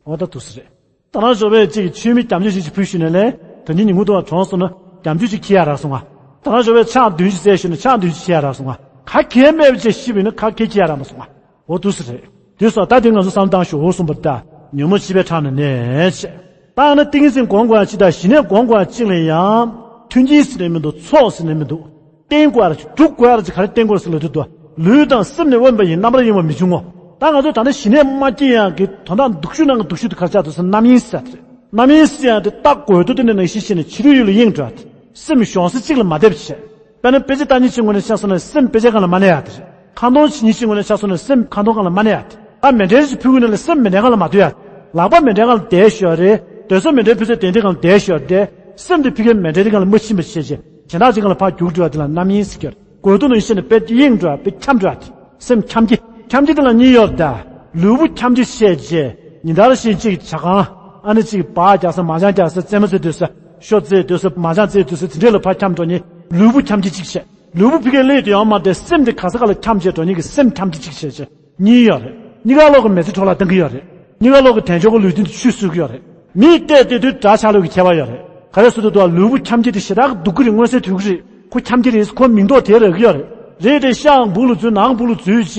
འོ་ད་འདུག་སེ་རེད། ད་རང་ཞོགས་པས་གཅིག་མཆོད་མེ་སྐྱབས་འཇུག་ཞིག་ཕུལ་ཞུས་ནས་ལས་ད་ཉིན་ཉིན་གུང་དུ་བ་གྲོངས་སོང་ན་སྐྱབས་འཇུག་ཅིག་འཁྱེར་ཡ་རག་སོང་ང་། ད་རང་ཞོགས་པས་ཕྱག་བདུན་ཅིག་བཙལ་ཞུས་ན་ཕྱག་བདུན་ཅིག་འཁྱེར་ཡ་རག་སོང་ང་། ག་གེ་མེད་པ་བྱས་ཤི་བ་ཡིན་ན་ག་གེ་འཁྱེར་ཡ་རག་མ་སོང་ང་། འོ་འདུག་སེ་རེད། དེ་སོང་ད་དེ་ང་ཚོ་བསམ་བློ་བཏང་ཞོག་འོ་གསུངས་པ་ལྟར་ཉོན་མོངས་འཆི་བའི་ཁྲག་ནང་ནས་བྱས། ད་ཨ་ན་ཏིང་ངེ་འཛིན་སྒོམ་དགོས་ཡ་གཅིག་དང་ཞི་གནས་སྒོམ་དགོས་ཡ་གཅིག་ལ་ཡང་མཐུན་རྐྱེན་ཟེར་ནས་མི་འདུག་ཚོགས་ཟེར་ནས་མི་འདུག་བརྟེན་དགོས་ཡ་ར་ཅིག་སྒྲུབ་དགོས་ཡ་ར་ཅིག་ག་རེ་བརྟེན་དགོས་ཟེར་ལབ་དུས་དུ་ལུས་དང་སེམས་ནི་དབེན་པ་ཡིས། རྣམ་པར་གཡེང་བ་མི་འབྱུང་ངོ་། ད་ང་ཚོས་ད་ལྟ་ཞི་གནས་མ་སྐྱེ་ཡང་གི་དོན་དག་སྡུག་ཤོས་ནང་གི་སྡུག་ཤོས་དེ་ག་རེ་ཆགས་འདུག་ཟེར་ན་རྣམ་གཡེང་ཟེར་ཡ་དེ་རེད། རྣམ་གཡེང་ཟེར་ཡ་དེ་ལྟ་དགོས་དོན་དེ་ནི་ནང་བཞིན་བྱས་ནས་ཕྱི་རོལ་ཡུལ་ལ་གཡེང་འགྲོ་ཡ་དེ། སེམས་གཞུང་ས་གཅིག་ལ་མ་བསྡད་པ་བྱས། དཔེར་ན་དཔེ་ཆ་ལྟ་མཁན་གཅིག་ངོས་ནས་ཆ་བཞག་ན་སེམས་དཔེ་ཆའི་སྒང་ལ་མ་གནས་ཡ་དེ་རེད། ཁ་འདོན་བྱེད་མཁན་གཅིག་ངོས་ནས་ཆ་བཞག་ན་སེམས་ཁ་འདོན་སྒང་ལ་མ་གནས་ཡ་དེ། ད་མཎྜལ་ཞིག་ཕུལ་དགོས་ན་ལ་སེམས་མཎྜལ་སྒང་ལ་མ་སྡོད་ཡ་དེ། ལག་པ་མཎྜལ་སྒང་ལ་བསྡད་ཤོག་རེད། དེ་ཚོ་མཎྜལ་ཕུལ་སའི་གདན་སྟེང་སྒང་ལ་བསྡད་ཤོག་རེད། སེམས་དེ་ཕ་གིའི་མཎྜལ་དེ་སྒང་ལ་མ་ཕྱིན་པ་བྱས་བྱས་གཞན་དག་ཅིག་སྒང་ལ་ཕར་རྒྱུག་འགྲོ་ཡ་དེ་ལ་རྣམ་གཡེང་ཟེར་གྱི་ཡོད་རེད། དགོས་དོན་ནང་བཞིན་དཔེ་གཡེང་འགྲོ་ཡ་དཔེ་འཁྱམས་འགྲོ་ཡ་དེ། སེམས་འཁྱམས་སྐྱེ། འཁྱམས་སྐྱེ་དེ་ལ་གཉིས་ཡོད་རེད་ད། ལུས་པོ་འཁྱམས་སྐྱེ་བྱས་རྗེས་ཉིན་ལྟར་བཞིན་གཅིག་ཇ་ཁང་ཨ་ནི་གཅིག་སྦ་རྒྱག་ས་མར་ཆང་རྒྱག་ས་རྩེད་མོ་རྩེ་སྡོད་ས་ཤོ་རྩེ་སྡོད་ས་མར་ཆང་རྩེ་སྡོད་ས་དེ་འདྲས་ལ་ཕར་འཁྱམས་འགྲོ་ནས་ལུས་པོ་འཁྱམས་སྐྱེ་གཅིག་བྱས། ལུས་པོ་ཕ་གིར་སླེབས་དུས་ཡོང་མ་རེད་དེ་སེམས་དེ་ག་ས་ག་ལ་འཁྱམས་བྱས་འགྲོ་ནས་གི་སེམས་འཁྱམས་སྐྱེ་གཅིག་བྱས་བྱས་གཉིས་ཡོད་རེད། གཉིས་ཀ་ལོག་གི་མི་ཚེ་འཕྲོ་བརླག་གཏོང་གི་ཡོད་རེད། གཉིས་ཀ་ལོག་གི་དལ་འབྱོར་གྱི་ལུས་རྟེན་དེ་ཆུད་ཟོས་ཀྱི་ཡོད་རེད། མིས་བལྟས་བལྟས་དུས་དགྲ་ཆགས་ལོས་ཀྱི་ཁྱད་པར་ཡོད་རེད། ག་རེ་ཟེར་དུས་དུ་ལུས་པོ་འཁྱམས་སྐྱེ་དེ་ཞེ་དྲག་གི་སྡུག་གི་རེད། མངོན་གསལ་དོད་ཀྱི་རེད། ཁོ་འཁྱམས་སྐྱེ་རེད། ཁོ་མིང་འདོགས་དེ་རག་གི་ཡོད་རེད། རེད་དེ་ཤ་སྦུག་ལ་འཛུལ་ནང་སྦུག་ལ་འཛུལ་བྱས་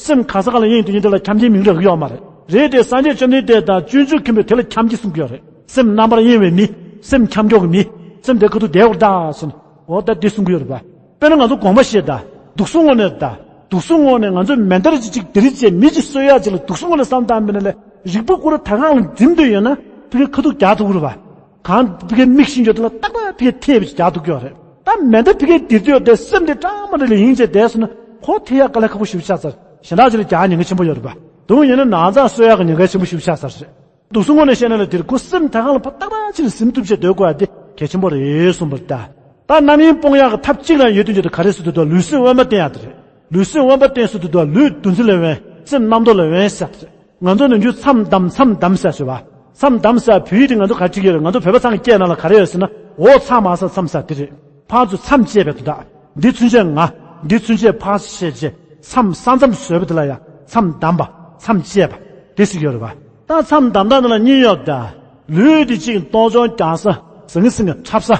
སེམས་ག་ས་ག་ལ་གཡེང་དུས་ཡིན་དེ་ལ་འཁྱམས་སྐྱེ་མིང་རག་གི་ཡོད་མ་རེད། རེད་དེ་སངས་རྒྱས་བཅོམ་ལྡན་འདས་དང་སྤྱོད་འཇུག་མཁན་པོས་དེ་ལ་འཁྱམས་སྐྱེ་གསུང་གི་ཡོད་རེད། སེམས་རྣམ་པར་གཡེང་བའི་མི། སེམས་འཁྱམས་འཁྱོག་གི་མི། སེམས་དེ་ཁ་ཐུག་བསྡད་དགོས་རེད་ད་ཟེར་ནས་འོ་ད་འདི་གསུང་གི་ཡོད་རེད་པ། དཔེར་ན་ང་ཚོ་དགོངས་པ་བཞེས་ད། དུག་གསུམ་དངོས་གནས་ད། དུག་གསུམ་དངོས་གནས་ང་ཚོས་མེ་མདའ་རེ་ཅིག་ཅིག་དེ་རིང་བྱས་མི་ཅིག་གསོད་ཡག་ཅིག་ལ་དུག་གསུམ་དངོས་གནས་བསམ་བཏང་མིན་ན་ལས་རིག་པ་ཀུ་རེ་ད་གང་ལ་འཛིན་འདོད་ཡོད་ན་ཕ་གི་ཁ་ཐུག་རྒྱག་ཐུབ་ཀྱི་རེད་པ། གང་ཕ་གི་མིག་ཤིང་གྱོད་དེ་ལ་ཏག་ཏག་ཕ་གི་ཐེབས་ཅིག་རྒྱག་ཐུབ་ཀྱི་ཡོད་རེད། ད་མེ་མདའ་ཕ་གི་དེ་དུས་དེ་སེམས་དེ་སྐྲག་མ་རེད་ལ་ཡིན་བྱས་བསྡད་སོང་ན་ཁོ་ཐེ་ཡག་དཀའ་ལས་ཁག་པོ་ཞེ་པོ་ཆགས་ཚར། གཞན་དག་ཅིག་ལ་རྒྱག་ཉེན་ཁ་ཆེན་པོ་ཡོད་རེད་པ། དུང་ཡིན་ན་ནང་ཚགས་གསོད་ཡག་གི་ཉེན་ཁ་ཆེན་པོ་ཞེ་པོ་ཆགས་ཚར་རེད། དུག་གསུམ་དངོས་གནས་བཤད་ན་ལ་དེར་ཁོ་སེམས་ད་གང་ལ་ཕ་ཏག་ཏག་ཅིག་ལ་ཟིན་ཐུབ་བྱས་སྡོད་དགོས་ཡ་དེ་གལ་ཆེན་པོ་རེད་གསུངས་པ་རེད་ད། ད་རྣམ་གཡེང་སྤོང་ཡག་གི་ཐབས་གཅིག་ལ་ཡོད་དུས་ཀྱི་དུ་ག་རེ་ཟེར་དུས་དུ་ལུས་སེམས་དབེན་པ་བསྟེན་ཡག་དེ་རེད། ལུས་སེམས་དབེན་པ་བསྟེན་ཟེར་དུས་དུ་ལུས་འདུ་འཛི་ལས་དབེན། སེམས་རྣམ་རྟོག་ལས་དབེན་ཟེར་དེ་རེད། ང་ཚོ་ནམ་རྒྱུན་མཚམས་བསྡམས་མཚམས་བསྡམས་ཟེར་ཞུ་བ། མཚམས་བསྡམས་ཟེར་བོད་ཡིག་དེ་ང་ཚོ་ག་རེ་བྲིས་ཀྱི་ཡོད་རེད། ང་ཚོ་བོད་པ་ཚང་གི་སྐད་ནང་ལ་ག་རེ་ཡོད་ཟེར་ན་འོ་ཚང་མ་ཟེར་མཚམས་ཟེར་དེ་རེད། ཕར་ཚུར་མཚམས་བཅད་པའི་དོན་དག་འདི་ཚུན་ཆད་ང་། འདི་ཚུན་ཆད་ཕར་ཕྱིན་བྱས་མཚམས་ས་མཚམས་བཟོས་པ་དེ་ལ་ཡང་མཚམས་བསྡམས་པ། མཚམས་བཅད་པ། དེ་ཟེར་གྱི་ཡོད་རེད་པ། ད་མཚམས་བསྡམས་སྟངས་འདི་ལ་གཉིས་ཡོད་ད། ལུས་འདི་གཅིག་གཏོང་སྦྱོང་རྒྱག་ས། ཟང་ངེ་ཟིང་ངེ་འཁྲབ་ས།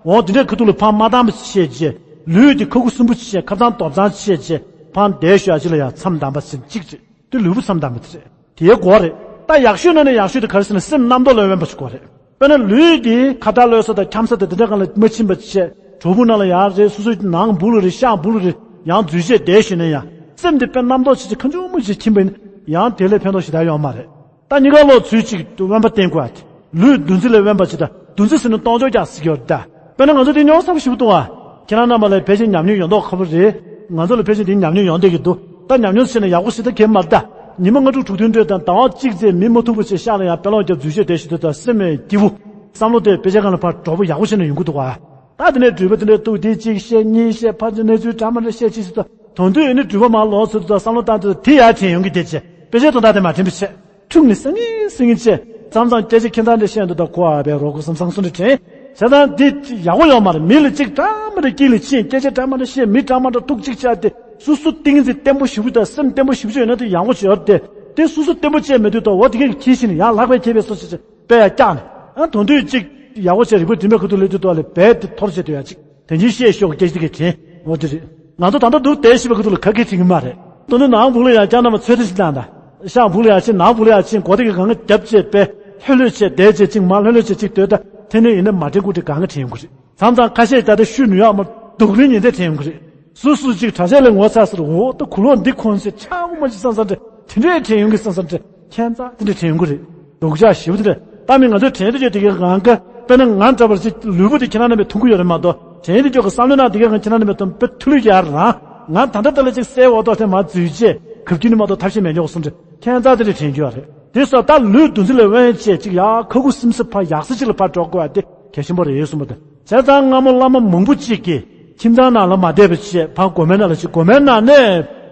འོ་དེ་འདྲའི་ཁ་ཐུག་ལ་ཕར་མ་བཏང་བ་བྱས་བྱས། ལུས་འདི་ཁ་ཁུ་སིམ་པོ་བྱས་ཁ་གཙང་དོག་གཙང་བྱས་བྱས་ཕར་བསྡད་ཤོག་ཅིག་ལ་ཡང་མཚམས་བསྡམས་པ་ཟེར་གཅིག་བྱས། དེ་ལུས་པོ་མཚམས་བསྡམས་པ་དེ་རེད། དེའི་སྒོ་རེད། ད་ཡག་ཤོས་ནང་ནས་ཡག་ཤོས་དེ་ག་རེ་ཟེར་ན་སེམས་རྣམ་རྟོག་ལས་དབེན་པ་ཞིག་དགོས་རེད། དཔེར་ན་ལུས་འདི་ཁ་བརྡ་གློད་ས་དང་འཁྱམ་ས་དང་དེ་འདྲ་སྒང་ལ་མ་ཕྱིན་པ་བྱས། གྲོགས་པོ་ནང་ལ་ཡར་རེད། སོ་སོའི་ནང་སྦུག་ལ་རེད། ཤག་སྦུག་ལ་རེད། ཡང་འཛུལ་བྱས་བསྡད་ཞུས་ན་ཡང་སེམས་དེ་དཔེ་རྣམ་རྟོག་ཆེ་ཆེ་ཁ་ཆུང་མ་ཆེ་ཕྱིན་པ་ཡིན་ན་ཡང་དེ་ལས་ཕན་ཐོགས་ཞེ་དྲག་ཡོད་མ་རེད། ད་གཉིས་ཀ་ལོག་ཚུལ་གཅིག་དབེན་པ་བསྟེན་དགོས་ཨ། ལུས་འདུ་འཛི་ལས་དབེན་པ་ཅིག་དང་འདུ་འཛི་ཟེར་ན་གཏོང་ཕྱོགས་རྒྱག་ཟེར་གྱི་ཡོད་ད། དཔེར་ན་ང་ཚོ་དེ་མྱོང་ཚ་པོ་ཞེ་པོ་འདུག་ཨ། ཁྱེད་རང་རྣམ་པ་ལ་ཕལ་ཆེར་ཉམས་མྱོང་ཡོད་མདོག་ཁ་པོ་རེད། ང་ཚོ་ལ་ཕལ་ཆེར་དེ་ཉམས་མྱོང་ཡོང་བསྡད་ཀྱི་འདུག་ད་ཉམས་མྱོང་བྱས་ན་ཡག་པོ་ཞིག་ད་གས་མ་རེད་ད། ཉི་མ་ལྔ་དྲུག་དྲུག་བདུན་འགྲོས་དང་ཟླ་བ་གཅིག་ཙམ་མི་མ་ཐུག་པ་བྱས་ཤག་ལ་ཡང་དཔེ་ཀློག་རྒྱབ་འཛུལ་བཤད་བསྡད་ཞིག་འདུག་ད་སེམས་སྐྱིད་པོ། བསམ་བློ་དེ་དཔེ་ཆ་སྒང་ལ་ཕར་འགྲོ་པོ་ཡག་པོ་བྱས་ན་ཡོང་གི་འདུག་ག་ད་དེ་ནས་འགྲུལ་པ་དེ་འདྲ་འདུག་དེ་གཅིག་བཤད་གཉིས་བཤད་ཕར་ཚུར་གནས་ཚུལ་འདྲ་མི་འདྲ་བཤད་ཅིག་ཟེར་དུས་དོན་དུ་ཨེ་ནི་འགྲུལ་པ་མར་ལོག་ཚུར་དུ་བསམ་བློ་བཏང་དུས་དེ་ཡར་དྲན་ཡོང་གི་བསྡད་བྱས་དཔེ་ཆའི་དོན་དག་དེ་མ་དྲན་པ་བྱས། འཁྲུག་ནས་སང་ངེ་སང་ངེ་བྱས། མཚམས་མཚམས་སྐད་ཆ་ཁྱད་མཚར་འདྲ་བཤད་འདུག་ད་ཁོ་ཨ་བའི་རོ་ཁོ་བསམ་བསམ་སོང་འདྲ་དྲན། བྱས་ཙང་འདི་ཡག་པོ་ཡོད་མ་རེད། མི་ལ་གཅིག་འདྲ་མི་འདྲ་དཀྱིལ་ལ་ཕྱིན་སྐད་ཆ་འདྲ་མི་འདྲ་བཤད་མི་འདྲ་མི་འདྲ་ཐུག་གཅིག་བྱས་ཏེ་སོ་སོ་ཏིང་འཛིན་བརྟན་པོ་ཞེ་པོ་དང་སེམས་བརྟན་པོ་ཞེ་པོ་ཅིག་ཡོད་ན་དེ་ཡག་པོ་ཅིག་ཡོད་དེ། དེ་སོ་སོ་བརྟན་པོ་བྱས་མེད་དུས་ད་འོ་དེ་གས་ཁྱི་ཤི་ནས་ཡང་ལྷག་པའི་ཁྱེད་པའི་སོ་སོ་ཅིག་དཔེ་ཡང་བཀྱག་ནས་ཨ་དོན་དུ་གཅིག་ཡག་པོ་བྱས་རིག་པ་འདྲེན་པའི་ཁ་ཐུག་ལས་དུས་ད་ལས་རྦད་དེ་འཐོར་བྱས་དུས་ཡ་གཅིག་དེ་འདྲའི་བཤད་ཤོག་སྐད་ཆ་དེ་གས་དྲན། འོ་དེ་རེད། ང་ཚོ་ད་ལྟ་འདུག་བསྡད་ཤི་བའི་ཁ་ཐུག་ལ་ག་གེ་དྲན་གི་མ་རེད། དོན་དུ་ནང་སྦུག་ལ་ཡང་བསྐྱར་ནམ་ཚོད་ལྟ་ཞིག་བཏང་དང་། ཤག་སྦུག་ལ་ཡང་ཕྱིན། ནང་སྦུག་ལ་ཡང་ཕྱིན། མགོ་དེ་གི་གང་ག་རྒྱབ་བྱས་པས་ལྷོད་ལྷོད་བྱས་བསྡད་བྱས་ཅིག་མར་ལྷོད་ལྷོད་བྱས་ཅིག་སྡོད་ད་དེ་ནས་ཡིན་ན་མ་དྲན་དགུ་དྲན་གང་ག་དྲན་ཡོང་གི་རེད། མཚམས་མཚམས་ཁ་ཤས་ད་ལྟ་ཤུལ་ནུས་ཡག་མ་སྡུག་རིང་ཉིན་དེ་དྲན་ཡོང་གི་རེད། སོ་སོ་ཅིག་གྲྭ་ཆས་ལས་ངོ་ཚ་ཟེར་འོ་ད་གུ་ལོག་འདི་ཁོང་ཚོས་ཆག་མ་ཅིག་བསམ་བསམ་འདྲ་དེ་འདྲས་དྲན་ཡོང་གི་བསམ་བསམ་འདྲ། ཁྱད་མཚར་དེ་འདྲ་དྲན་ཡོང་གི་རེད། སྡུག་ཅག་ཞེ་པོ་དེ་འདྲ་ལྟ་མི་ང་ཚོས་དྲན་དུ་ཡོད་དེ་གའི་གང་ག་དཔེར་ན་ང་འདྲ་བར་ཅིག་ལུས་པོ་དེ་ཁྱེད་རང་རྣམ་པས་མཐོང་གི་ཡོད་རེད་མ་གཏོགས་དྲན་དུ་ཡོད་གི་བསམ་བློ་ནང་དེ་གའི་གང་ཁྱེད་རང་རྣམ་པས་མཐོང་དཔེ་ཐུ་ལུས་ཡར་རང་ང་ད་ལྟ་ད་ལ་ཅིག་གསལ་འོ་ཏོག་དེ་མ་འཛུལ་རྗེས་གབ་ཀྱི་ནི་མ་གཏོགས་ཐབས་ཤེས་མེད་འཇོག་གསུངས་འདྲ་ཁྱད་མཚར་དེ་འདྲ་དྲན་རྒྱུ་ཡོད་རེད། དེ་སོགས་ད་ལུས་འདུ་འཛི་ལས་དབེན་བྱས་ཅིག་ཡ་ཁ་ཁུ་སིམ་སིམ་ཕར་ཡག་ས་ཅིག་ལ་ཕར་འགྲོ་དགོས་པ་དེ་གལ་ཆེན་པོ་རེད་གསུངས་པ་དང་། བྱས་ཙང་སྔ་མོ་བླ་མ་མང་པོ་གཅིག་གིས་ཁྱིམ་ཚང་ནང་ལ་མ་བསྡད་པ་བྱས་ཕར་སྒོ་མའི་ནང་ལ་ཅིག་སྒོ་མའི་ནང་ནས་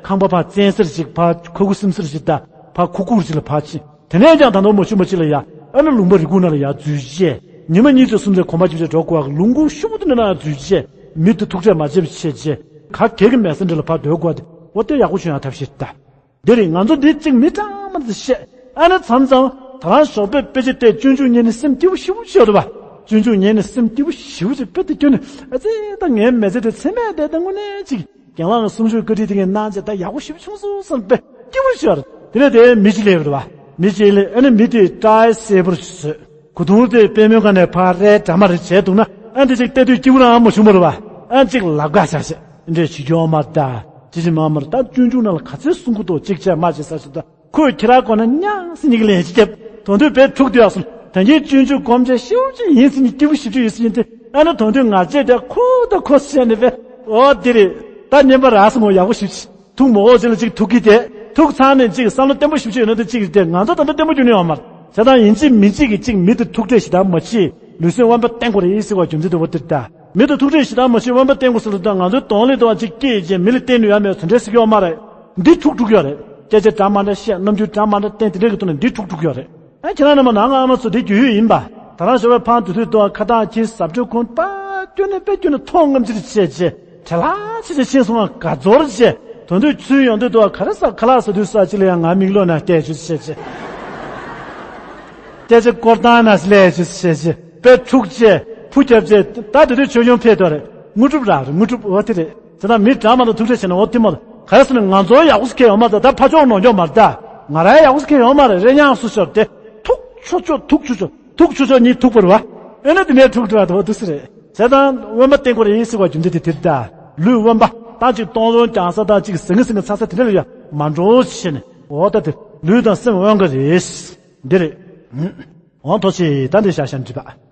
ཁང་པ་ཕར་བཙན་སེར་ཅིག་ཕར་ཁུ་ཁུ་སིམ་སིམ་ཅིག་དང་ཕར་ཁུག་ཁུག་ཅིག་ལ་ཕར་ཕྱིན། དེ་ནས་ཀྱང་ད་དུང་མ་བྱུང་བ་ཅིག་ལ་ཡ་ཨ་ནི་ལུང་པ་རི་ཁུག་ནང་ལ་ཡ་འཛུལ་བྱས་ཉི་མ་གཉིས་ཙམ་གསུམ་ཙམ་གོམ་པ་རྒྱབ་བྱས་འགྲོ་དགོས་པ་ལུང་ཁུག་ཤུག་ཏུ་ནས་ན་འཛུལ་བྱས་མི་དེ་ཐུག་འཕྲད་མ་བྱེད་པ་བྱས་བྱས་ག་གེ་གི་མལ་ས་འདྲ་ལ་ཕར་སྡོད་དགོས་ཏེ་འོ་དེ་ཡག་པོ་བྱུང་ཡང་ཐབས་ཤེས་ད། འདི་རེད། ང་ཚོ་འདི་གཅིག་མི་གྲངས་མང་དུ་བཤད། ཨ་ནི་མཚམས་མཚམས་ད་རང་ཞོགས་པའི་དཔེ་ཆ་བལྟས་སྤྱོད་འཇུག་ཉན་ནས་སེམས་སྐྱིད་པོ་ཞེ་པོ་ཅིག་ཡོད་རེད་པ། སྤྱོད་འཇུག་ཉན་ནས་སེམས་སྐྱིད་པོ་ཞེ་པོ་ཅིག་དཔེ་དེ་སྐྱོ་ནས་ཨ་ཙི་ད་ངའི་མི་ཚེ་དེ་ཚེ་མེད་བསྡད་ད་དངོས་གནས་ཅིག་རྒན་ལགས་ལ་གསུང་ཆོས་བཀའ་དྲིན་དེ་ངས་གནང་བྱས་ད་ཡག་པོ་ཞེ་པོ་བྱུང་སོང་བསམ་དཔེ་སྐྱིད་པོ་ཞིག་ཡོད་རེད། དེ་ནས་དེ་མི་གཅིག་སླེབས་རེད་པ། མི་གཅིག་སླེབས་ཨ་ནི་མི་དེ་སྐྲ་སེར་པོ་ཞིག་བཟོས། གོས་ཐུང་དེ་པུས་མོའི་སྒང་ནས་ཕར་རལ་འདྲ་མ་རེ་བྱས་འདུག་ན་ཨ་འདི་ཅིག་བལྟས་དུས་སྐྱིད་པོ་རང་མ་བྱུང་བ་རེད་པ། ཨ་ཅིག་ལབ་དགའ་བྱ་བྱས་འདྲས་བྱེད་རྒྱུ་ཡོད་མ་རེད་ད། ཅི་ཅི་མ་མ་རེད་ད། སྤྱོད་འཇུག་ནང་ལ་ག་ཚོད་གསུང་གི་འདུག་ཅིག་བྱས་མ་བྱས་ས་ཞིག་ད་ཁོས་ཁྱེད་རང་གོ་ན་ཉག་སེ་ཉིག་ལན་ཅིག་བརྒྱབ། དོན་དུ་བས་འཁྲུག་དུ་ཡག་སོང་། ད་གིན་སྤྱོད་འཇུག་སྒོམ་བྱས་ཤེའུ་ཅིག་ཡིན་སེ་ཉིག་སྐྱིད་པོ་ཞེ་པོ་ཅིག་ཡོད་སེ་ཡིན་ཏེ་ཨ་ནི་དོན་དུ་ང་བྱས་ཏེ་ཁོ་ད་ཁོ་བྱས་ནས་བས་འོ་འདི་རེད། ད་ཉན་པ་རག་སོང་ངོ་ཡག་པོ་ཞེ་པོ་ཅིག་ཐུག་མོ་འོག་ཅིག་ལ་ཅིག་ཐུག་གི་དེ། ཐུག་ཚར་ནས་ཅིག་བསམ་བློ་བརྟན་པོ་ཞེ་པོ་ཅིག་ཡོད་ན་དེ་ཅིག་རེད་དེ། ང་ཚོ་ད་ལྟ་བརྟན་པོ་རྒྱུ་ནི་ཡོད་མ་རེད། བྱས་ཙང་ཡིན་གཅིག་མིན་གཅིག་གིས་ཅིག་མི་དེ་ཐུག་འཕྲད་ཞེ་དྲག་མ་བྱེད། ལུས་སེམས་དབེན་པ་བསྟེན་དགོས་རེད་ཟེར་བ་རྒྱུ་མཚན་དེ་འོ་དེ་རེད་ད། མི་དེ་ཐུག་འཕྲད་ཞེ་དྲག་མ་བྱེད། དབེན་པ་བསྟེན་དགོས་ཟེར་ལ་ད་ང་ཚོའི་གདོང་ལེན་དུ་བ་ཅིག་སྐྱེས་རྗེས་མི་ལ་བསྟེན་ནུས་ཡ་མེད་དེ་འདྲས་ཟེར་གྱི་ཡོད་མ་རེད། འདི་འཁྲུག་འཁྲུག་ཡོད་རེད། སྐད་ཆ་འདྲ་མ་འདྲ་བཤད། རྣམ་འགྱུར་འདྲ་མ་འདྲ་བསྟན། དེ་འདྲས་ཀྱི་ཐོག་ནས་འདི་འཁྲུག་འཁྲུག་ཡོད་རེད། ཨ་ཁྱེད་རང་རྣམ་པ་ནང་ང་ཨ་མ་ཚོ་དེ་རྒྱུས་ཡོད་ཡིན་པ། ད་རང་ཞོགས་པའི་ཕང་དུས་ཚོད་དུ་ཁ་བཏགས་ཁྱི་ཟབ་སྤྲོད་ཁོང་པ་སྐྱོ་ནས་དཔེ་སྐྱོ་ནས་ཐོག་རྔམ་ཅིག་བྱས་རྗེས་བྲེལ་ལ་ཆེ་ཆེ་ཕྱིན་སོང་ང་དགའ་ཚོར་བྱས། དོན་དུ་ཚུར་ཡོང་དུས་དུ་ག་རེ་ཟ་ཁ་ལག་ཟ་དུས་ས་ཅི་ལ་ཡང་ང་མིག་ལོག་ན་བལྟས་བྱས་བྱས་རྗེས། སྐད་ཆ་སྐོར་བཏང་ན་སླེབས་བྱས་བྱས་རྗེས་དཔེ་འཁྲུག་བྱས་ཕུ་རྒྱབ་བྱས་ད་དེ་དུས་ཆོས་སྐྱོང་ཕེབས་དོ་རེད། དངོས་གྲུབ་རག་རེད། དངོས་གྲུབ་འོ་དེ་རེད། དེ་དང་མི་འདྲ་མ་དང་ཐུག་འཕྲད་བྱས་ན་འོ་དེ་མ་ག་རེ་ཟེར་ན་ང་ཚོ་ཡག་པོ་ཟེར་མཁན་ཡོད་མ་རེད། ད་ཕ་ཕྱོགས་ནོར་འཁྱོག་མ་རེད། ད་ང་རང་ཡག་པོ་ཟེར་མཁན་ཡོད་མ་རེད། རེ་ཉག་སུ་ཤོར་ཏེ་ཐུག་ཆོག་ཆོག་ཐུག་ཆོག་ཆོག་ཐུག་ཆོག་ཆོག་གཉིས་ཐུག་པ་རེད་པ། ཨེ་ན་དེ་ནས་འཁྲུག་འགྲོ་བ་དོ་དུ་སི་རེད། བྱས་ཙང་དབེན་པ་བསྟེན་དགོས་རེད་ཟེར་བ་རྒྱུ་མཚན་དེ་དེ་རེད་ད། ལུས་དབེན་པ་ད་ཅིག་གཏོང་རོགས་རྒྱག་ས་དང་ཅིག་ཟིང་ངེ་ཟིང་ངེ་ཚ་ས་དེ་འདྲ་ལ་ཡ་མ་འགྲོ་བྱས་ནས་འོ་ད་དེ་ལུས་དང་སེམས་དབེན་དགོས་རེད། འདི་རེད། འོང་ཐོག་ཆེ་ད་འདི་ཤ་ཤ་འདྲི་པ།